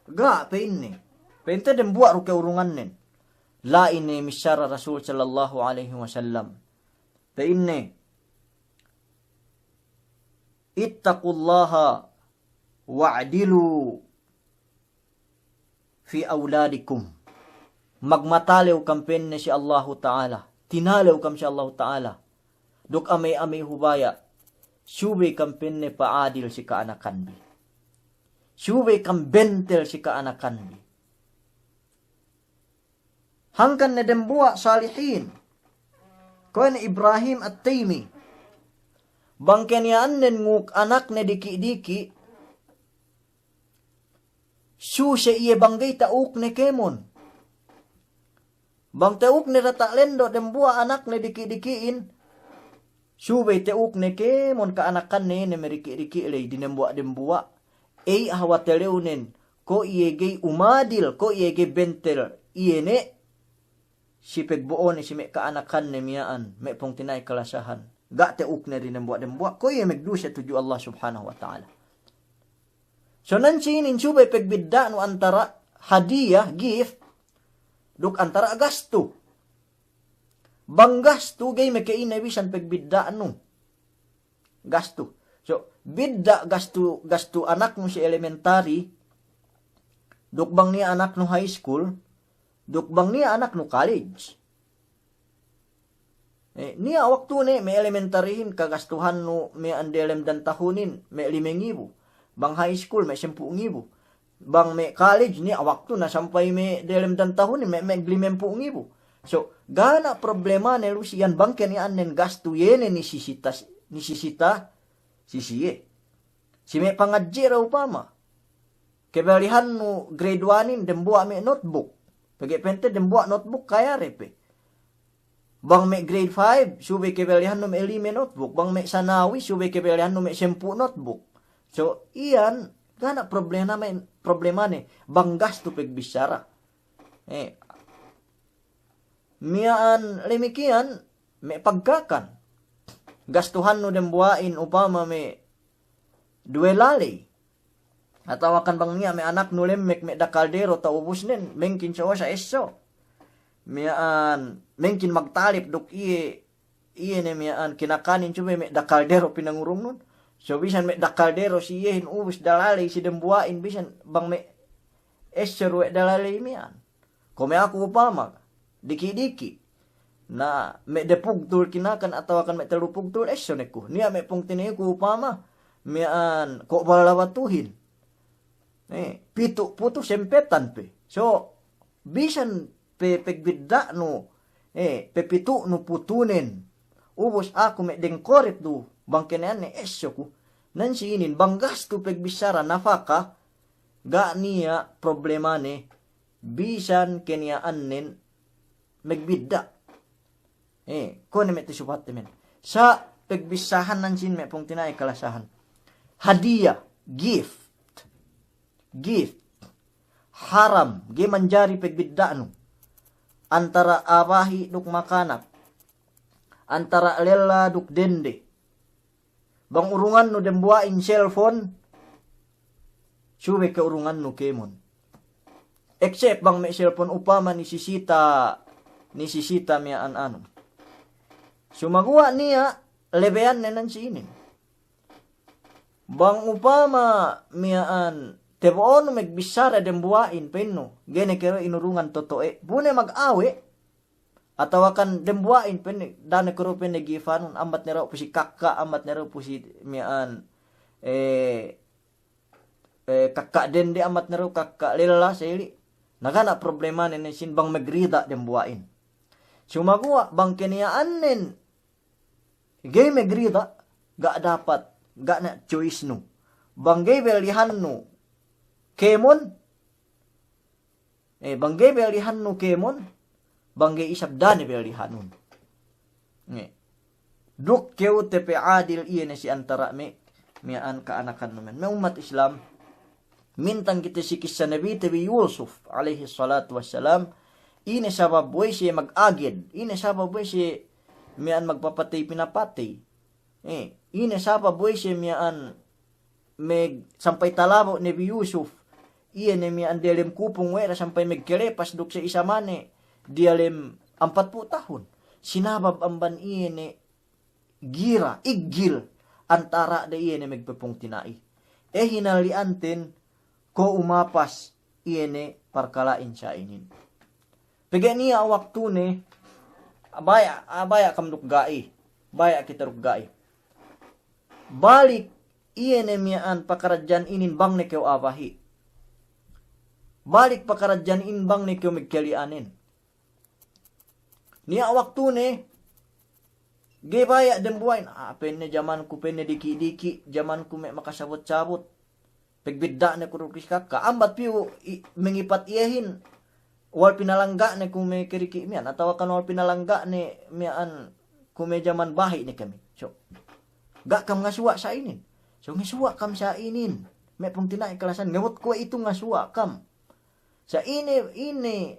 Ga', pa'inne. Pa'inte dembuwa' du ke'urungannen. La'i ne missāra Rasul sallallahu alaihi wasallam. Pa'inne, "Ittaqullaha wa'dilu fi awladikum." Magmatalew kam pa'inne si Allahu Ta'ala. Tinalew kam si Allahu Ta'ala. Duk amey-amey hubaya', subey kam pa'inne pa'adil si ka'anakanbi. Subey kam bentel si ka'anakanbi. Hangkan ne dembuwa' salihin. Kuwe' ne Ibrahim At-Taymi. Bang keniya'annen nguk anakne diki'-diki', suse iye bang ga'i ta'ukne kēmon. Bang ta'ukne diyata' lendo' dembuwa' anakne diki'-diki'in, subey ta'ukne kēmon ka'anakanne iye ne me' diki'-diki' ley dinembuwa'-dembuwa'. Ey hawal telewnen, ko' iye ga'i umadil, ko' iye ga'i bentel, iye ne si pegbo'one si me' ka'anakanne miya'an, me' pungtina'i kalasahan. Ga' ta'ukne dinembuwa'-dembuwa', ko' iye megduse tudju Allah Subhanahu wa Ta'ala. So nan si inin subey pegbidda'nu antara' hadiya, gift, duk antara' gastu. Bang gastu ga'i me' ka'ine bisan pegbidda'nu. Gastu. So, bidda' gastu, gastu anaknu si elementary, duk bang niya' anaknu high school, duk bang niya' anaknu college. Eh, niya' waktune me' elementaryhin kagastuhannu me' andelem dan tahunin me' lime ngibu. Bang high school me' sampū' ngibu. Bang me' college niya' waktune sampay me' delem dan tahunin me', me' limempū' ngibu. So, ga' ne problemane lu si iyan bang keniya'annen gastu iye ne nisisita, nisisita si siye. Si me' pangadji' de upama. Kebelihannu grade one-in dembuwa' me' notebook. Pegge' pa'inte dembuwa' notebook kaya de pe. Bang me' grade five, subey kebelihannu me' lime notebook. Bang me' sanawi, subey kebelihannu me' sampū' notebook. So, iyan, ga' ne problema me', problemane, bang gastu pegbissara. Eh, miya'an lemikiyan, me' pagkakan. Gastuhannu dembuwa'in upama me' duwe laley. Atawakan bang niya' me' anaknu lemmek me' da kaldero ta'ubusnen, mengkin so sa esso. Miya'an, mengkin magtalep duk iye, iye ne miya'an kinakanin subey me' da kaldero pinangurungnun. So bisan me' da kaldero si iyehin ubus dalaley si dembuwa'in bisan bang me' esso du we' dalaley miya'an. Kuwe' me' aku upama, diki'-diki'. Na, me' de pugtul kinakan atawakan me' tellu pugtul, esso ne ku. Niya' me' pungtina'iku upama, miya'an ko' balla batuhin. Eh, pitu' putu sempetan pe. So, bisan pe pegbidda'nu, eh, pe pitu'nu putunen. Ubus aku me' dengkoret du, bang keniya'an ne esso ku. Nan si inin, bang gastu pegbissara nafaka, ga' niya' problemane, bisan keniya'annen megbidda'. Eh, kuwe' ne me' tisupatte men. Sa' pegbissāhan nan sin me' pungtina'i kalasahan. Hadiya, gift. Gift. Haram, ga'i manjari pegbidda'nu. Antara' a'a bahi' duk makanak. Antara' lella duk dende. Bang urungannu dembuwa'in cellphone, subey ke urungannu kēmon. Except bang me' cellphone upama nisisita, nisisita miya'an anu. Sumaguwa' niya' lebeyanne nan si inin. Bang upama miya'an tebo'onu megbissara dembuwa'in pa'innu, ga'i ne kew inurungan toto'e. Bu ne mag-awe', atawakan dembuwa'in pa'inne, da'a ne kew du pa'inne gifanun, ambat ne du pu si kakka', ambat ne du pu si miya'an, eh, eh, kakka' dende, ambat ne du kakka' lella, seli'. Na ga' niya' problemane ne sin bang megrida' dembuwa'in. Sumaguwa' bang keniya'annen ga'i megrida', ga' dapat, ga' niya' choice-nu. Bang ga'i bellihannu kēmon, Eh, bang ga'i bellihannu kēmon, bang ga'i isab da'a ne bellihanun. Eh. Duk kew tepe adil iye ne si antara' me', miya'an ka'anakannu men. Me' ummat Islam, mintang kite si kissa Nabite bi Yusuf, alaihi salatu wassalam, ine sabab we' siye mag-aged, ine sabab we' siye miya'an magpapatey pinapatey. Eh, ine sabab we' siye miya'an meg-, sampay talabo' Nebi Yusuf, iye ne miya'an diyalem kupung we' da sampay megkelepas duk sa' isamane diyalem ampatpū' tahun. Sinabab amban iye ne gira, iggil, antara' de iye ne megpepungtina'i. Eh, hinalli'anten ko' umapas iye ne parkala'in sa' inin. Pegge' niya' waktune, baya', baya' kam duk ga'i, baya' kite duk ga'i. Balik iye ne miya'an pakaradja'an inin bang ne kew a'a bahi'. Balik pakaradja'an inin bang ne kew megkeli'anen. Niya' waktune, ga'i baya' dembuwa'in, ah, pa'inne jamanku, pa'inne diki'-diki', jamanku me' makasabut-sabut. Pegbidda' ne ku duk si kakka'. Ambat piyu i-, mengipat iyehin. Wal pinalangga' ne ku me' keriki' miya'an. Atawakan wal pinalangga' ne miya'an ku me' jaman bahi' ne kami. So, ga' kam ngasuwa' sa' inin. So, ngasuwa' kam sa' inin. Me' pungtina'i kalasahan. Ngewot kuwe' itu ngasuwa' kam. Sa' ine, ine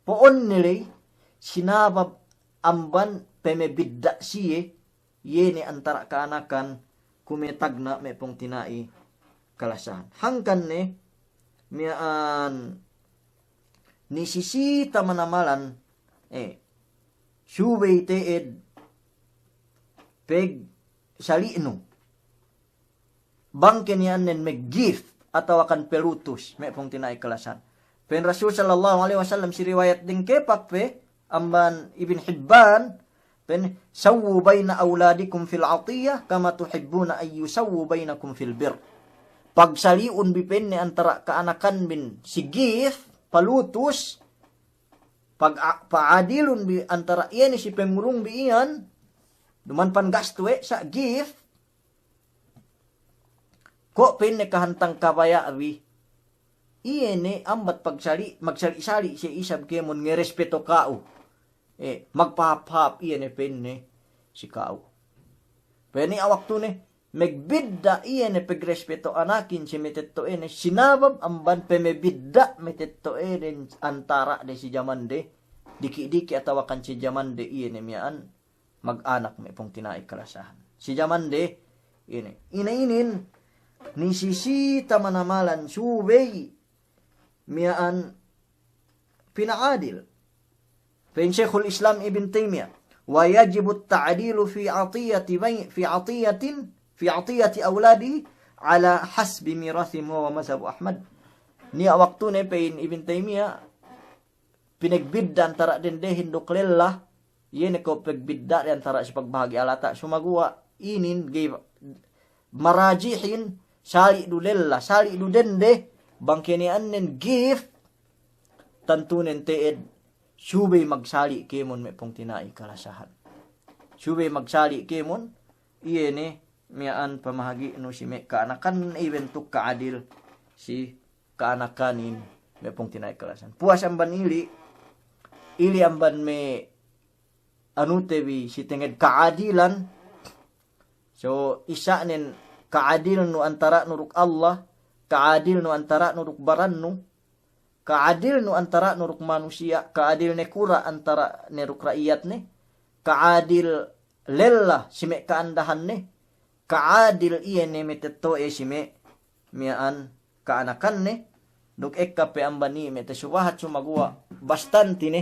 po'onne ley, sinabab amban pemebidda' siye, iye ne antara' ka'anakan kuwe' me' tagna' me' pungtina'i kalasahan. Hangkan ne, miya'an nisisita manamalan, eh, subey te'ed pegsali'nu. Bang keniya'annen meggift atawakan pelutus, me' pungtina'i kalasahan. Pa'in Rasul sallallahu alaihi wasallam si riwayat dingkepak pe amban Ibn Hibban, pa'in, "Sawwu baina awladikum fil atiyah kama tuhibbuna an yusawwu bainakum fil birr." Pagsali'un bi pa'inne antara' ka'anakanbin si gift, palutus, pag-, pa'adilun bi antara' iye ne si pengurung bi iyan, duma'in panggastu we' sa' gift, ko' pa'inne kahantang kabaya' bi, iye ne ambat pagsali', magsali'-sali' siye isab kēmon ngerespeto ka'u. Eh, magpahāp-hāp iye ne pa'inne si ka'u. Pa'inne awaktune, megbidda' iye ne pegrespeto anakin si metetto'anen, sinabab amban pemebidda' metetto'anen antara' de si jaman de, diki'-diki' atawakan si jaman de iye ne miya'an, mag-anak me' pungtina'i kalasahan. Si jaman de, ine, ine inin, Ni sisi taman amalan subey miya'an pina'adil. Pa'in Shaykhul Islam Ibn Taymiyyah, "Wa yajibu at-ta'dilu fi atiyati bay-, fi atiyatin, fi atiyati awladihi ala hasbi mirathihim," wa huwa madhhabu Ahmad. Niya' waktune, pa'in Ibn Taymiyyah, pinagbidda' antara' dendehin duk lella, iye ne ko' pagbidda' de antara' si pagbahagi' alata'. Sumaguwa' inin ga'i marajihin, sali' du lella, sali' du dende, bang keniya'annen gift, tantunen te'ed, subey magsali' kēmon me' pungtina'i kalasahan. Subey magsali' kēmon, iye ne miya'an pamahagi'nu si me' ka'anakan, iben tu ka'adil si ka'anakanin me' pungtina'i kalasahan. Puwas amban ili', ili' amban me' anute bi si tenged ka'adilan. So, isa'nen ka'adilnu antara'nu duk Allah, ka'adilnu antara'nu duk barannu, ka'adilnu antara'nu duk manusiya', ka'adil nakura' antara'ne duk ra'iyatne, ka'adil lella si me' ka'andahanne, ka'adil iye ne matetto'e si me' miya'an ka'anakanne, duk ekka pe amban iye me' tasubahat, sumaguwa' bastante ne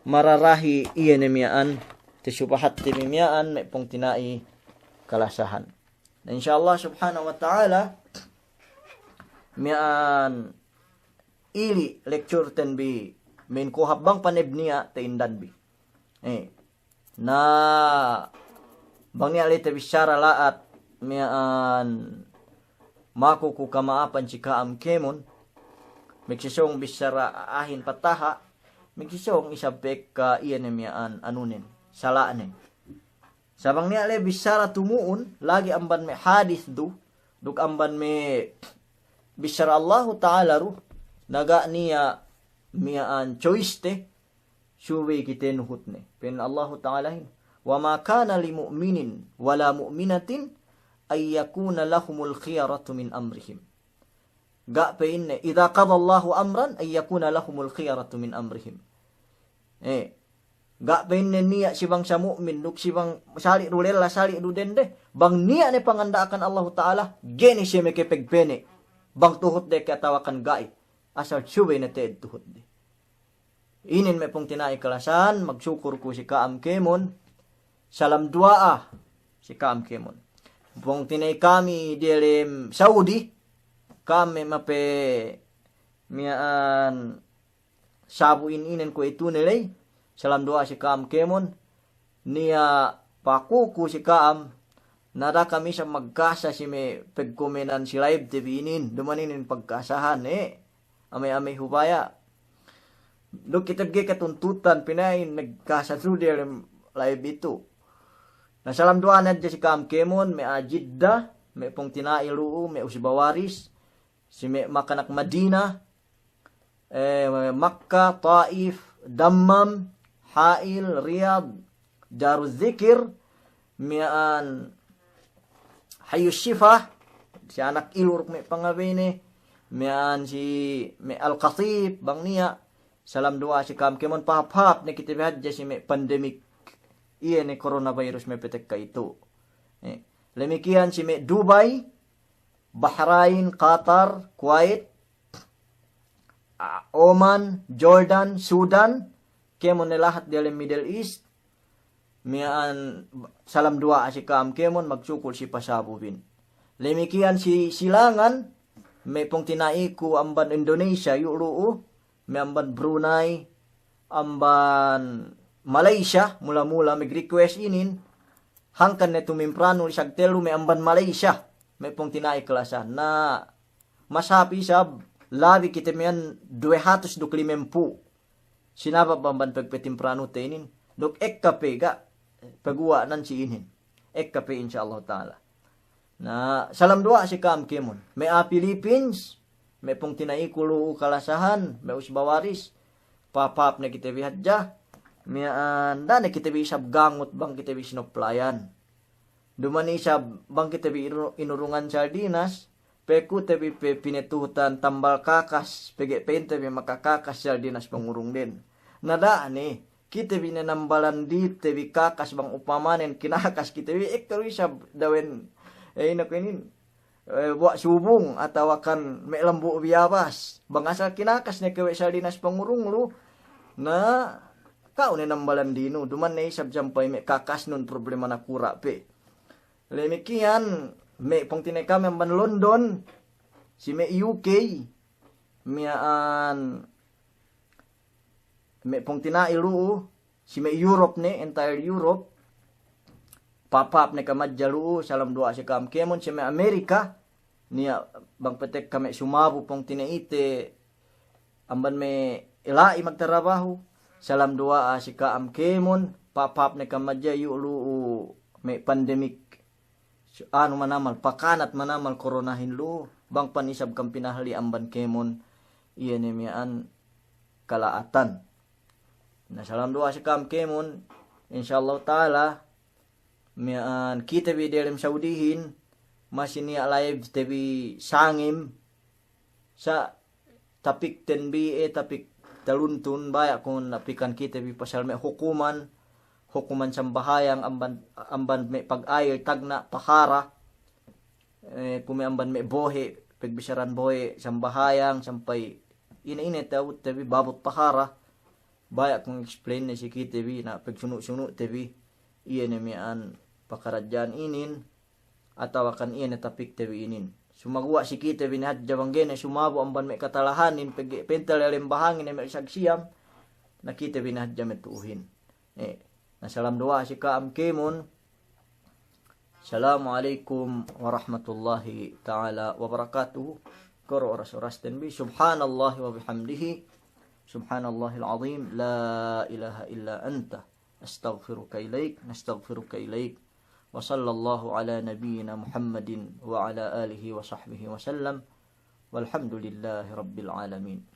mararahi iye ne miya'an tasubahatte bi miya'an me' pungtina'i kalasahan. Na, insya Allah subhanahu wa ta'ala, miya'an ili' lecture ten bi, min kohap bang panebniya te indan bi. Eh. Na, bang niya' le tabissara la'at miya'an maku ku kama'apan si ka'am kēmon, magsisōng bissara a'ahin pataha', magsisōng isab pe ekka iye ne miya'an anunen, sala'nen. Sa' bang niya' le bissara tumu'un, lagi' amban me' hadis du, duk amban me' bissara Allahu Ta'ala du, na ga' niya' miya'an choice te, subey kite nuhutne. Pa'in Allahu Ta'alahin, "Wa ma kana li mu'minin wa la mu'minatin an yakuna lahumul khiyaratu min amrihim." Ga' pa'inne, "Idza qadallahu amran an yakuna lahumul khiyaratu min amrihim." Eh, ga' pa'inne niya' si bangsa mu'min, duk si bang sali' du lella, sali' du dende, bang niya' ne panganda'akan Allahu Ta'ala, ga'i ne siye makapagpene', bang tuhut de ke atawa kan ga'i, asal subey ne te'ed tuhut de. Inin me' pungtina'i kalasahan, magsukul ku si ka'am kēmon, salam duwa'a si ka'am kēmon. Pungtina'i kami diyalem Saudi, kami mape miya'an sabu in inen kuwe'itu ne ley, salam duwa'a si ka'am kēmon, niya' pakuku si ka'am, na da'a kam isab magkasa si me' pagkomenan si live te bi inin, duma'in inin pagkasahan, eh. Amey-amey hubaya'. Duk kite bi ga'i katuntutan pina'in magkasa du diyalem live itu. Na, salam duwa'a ne hadja si ka'am kēmon, me' a'a Jidda, me' pungtina'i lu'u, me' usba waris, si me' makanak Madina, eh, Makka, Taif, Dammam, Ha'il, Riyad, Daruz Zikir, miya'an Hayyus Shifa, si anak ilu' duk me' pangabeyne, miya'an si me' Al-Khatib, bang niya', salam duwa'a si ka'am kēmon, pahāp-hāp ne kite bi hadja si me' pandemik, iye ne coronavirus me' patekka itu. Eh, damikkiyan si me' Dubai, Bahrain, Qatar, Kuwait, a, Oman, Jordan, Sudan, kēmon ne lahat diyalem Middle East, miya'an salam duwa'a si ka'am kēmon, magsukul si pasabubin. Damikkiyan si silangan, me' pungtina'iku amban Indonesia, iyu' lu'u, me' amban Brunei, amban Malaysia, mula-mula mag-request inin, hangkan ne tumimpranu lisag tellu me' amban Malaysia, me' pungtina'i kalasahan. Na, mas hāp isab, labi kite miya'an duwe hatus duk limempū'. Sinabab amban pagpatimpranu te inin, duk ekka pe ga', paguwa' nan si inin. Ekka pe insya Allahu ta'ala. Na, salam duwa'a si ka'am kēmon. Me' a'a Philippines, me' pungtina'iku lu'u kalasahan, me' usba waris, pahāp-hāp ne kite bi hadja, miya'an, da'a ne kite bi isab gangut bang kite bi sinoplayan. Duma'in isab bang kite bi inu-, inurungan sardinas, pekute bi pe pinetuhutan tambal kakas, pegge' pa'inte bi makakakas sardinas pangurungden. Na da'a ne, kite bi ne nambalan dite bi kakas bang upamanen kinakas kite bi, ekka du isab dawen, eh, ine ku inin, eh, buwa' subung, atawakan me' lambu' biyabas. Bang asal kinakas ne ke we' Sardinas pangurung lu, na ka'u ne nambalan dinu, duma'in ne isab sampay me' kakasnun problema nakura' pe. Damikkiyan, me' pungtina'i kami amban London, si me' U K, miya'an me' pungtina'i lu'u, si me' Europe ne, entire Europe, pahāp-hāp ne kamadja lu'u, salam duwa'a si ka'am kēmon, si me' Amerika, niya' bang petek kami sumabu pungtina'ite, amban me' la'i magtarabahu, salam duwa'a si ka'am kēmon, pahāp-hāp ne kamadja iyu' lu'u me' pandemik. Su-, anu manamal, pakanat manamal koronahin lu'u, bang pan isab kam pinahalli' amban kēmon, iye ne miya'an kala'atan. Na salam duwa'a si ka'am kēmon, insya Allah ta'ala, miya'an kite bi diyalem Saudihin, masi niya' live te bi sangem, sa' tapikten bi, eh, tapik taluntun, baya' ku napikan kite bi pasal me' hukuman, hukuman sambahayang amban, amban me' pag-ayil tagna' tahara, eh, kuwe' me' amban me' bohe', pagbisaran bohe', sambahayang, sampay ine-ine ta'abut te bi babut tahara, baya' ku explain ne si kite bi, na pagsunu'-sunu' te bi, iye ne miya'an pakaradja'an inin, atawakan iye ne tapikte bi inin. Sumaguwa' si kite bi ne hadja bang ga'i ne sumabu amban me' katalahanin, pegge' pentel diyalem bahangin ne me' sagsiyam, na kite bi ne hadja me' tu'uhin. Eh, na salam duwa'a si ka'am kēmon. Assalamu alaikum warahmatullahi ta'ala wabarakatuh. Koro oras-orasten bi. Subhanallahi wa bihamdihi. Subhanallahil azim. La ilaha illa anta. أستغفرك إليك، نستغفرك إليك. وصلى الله على نبينا محمد وعلى آله وصحبه وسلم. والحمد لله رب العالمين.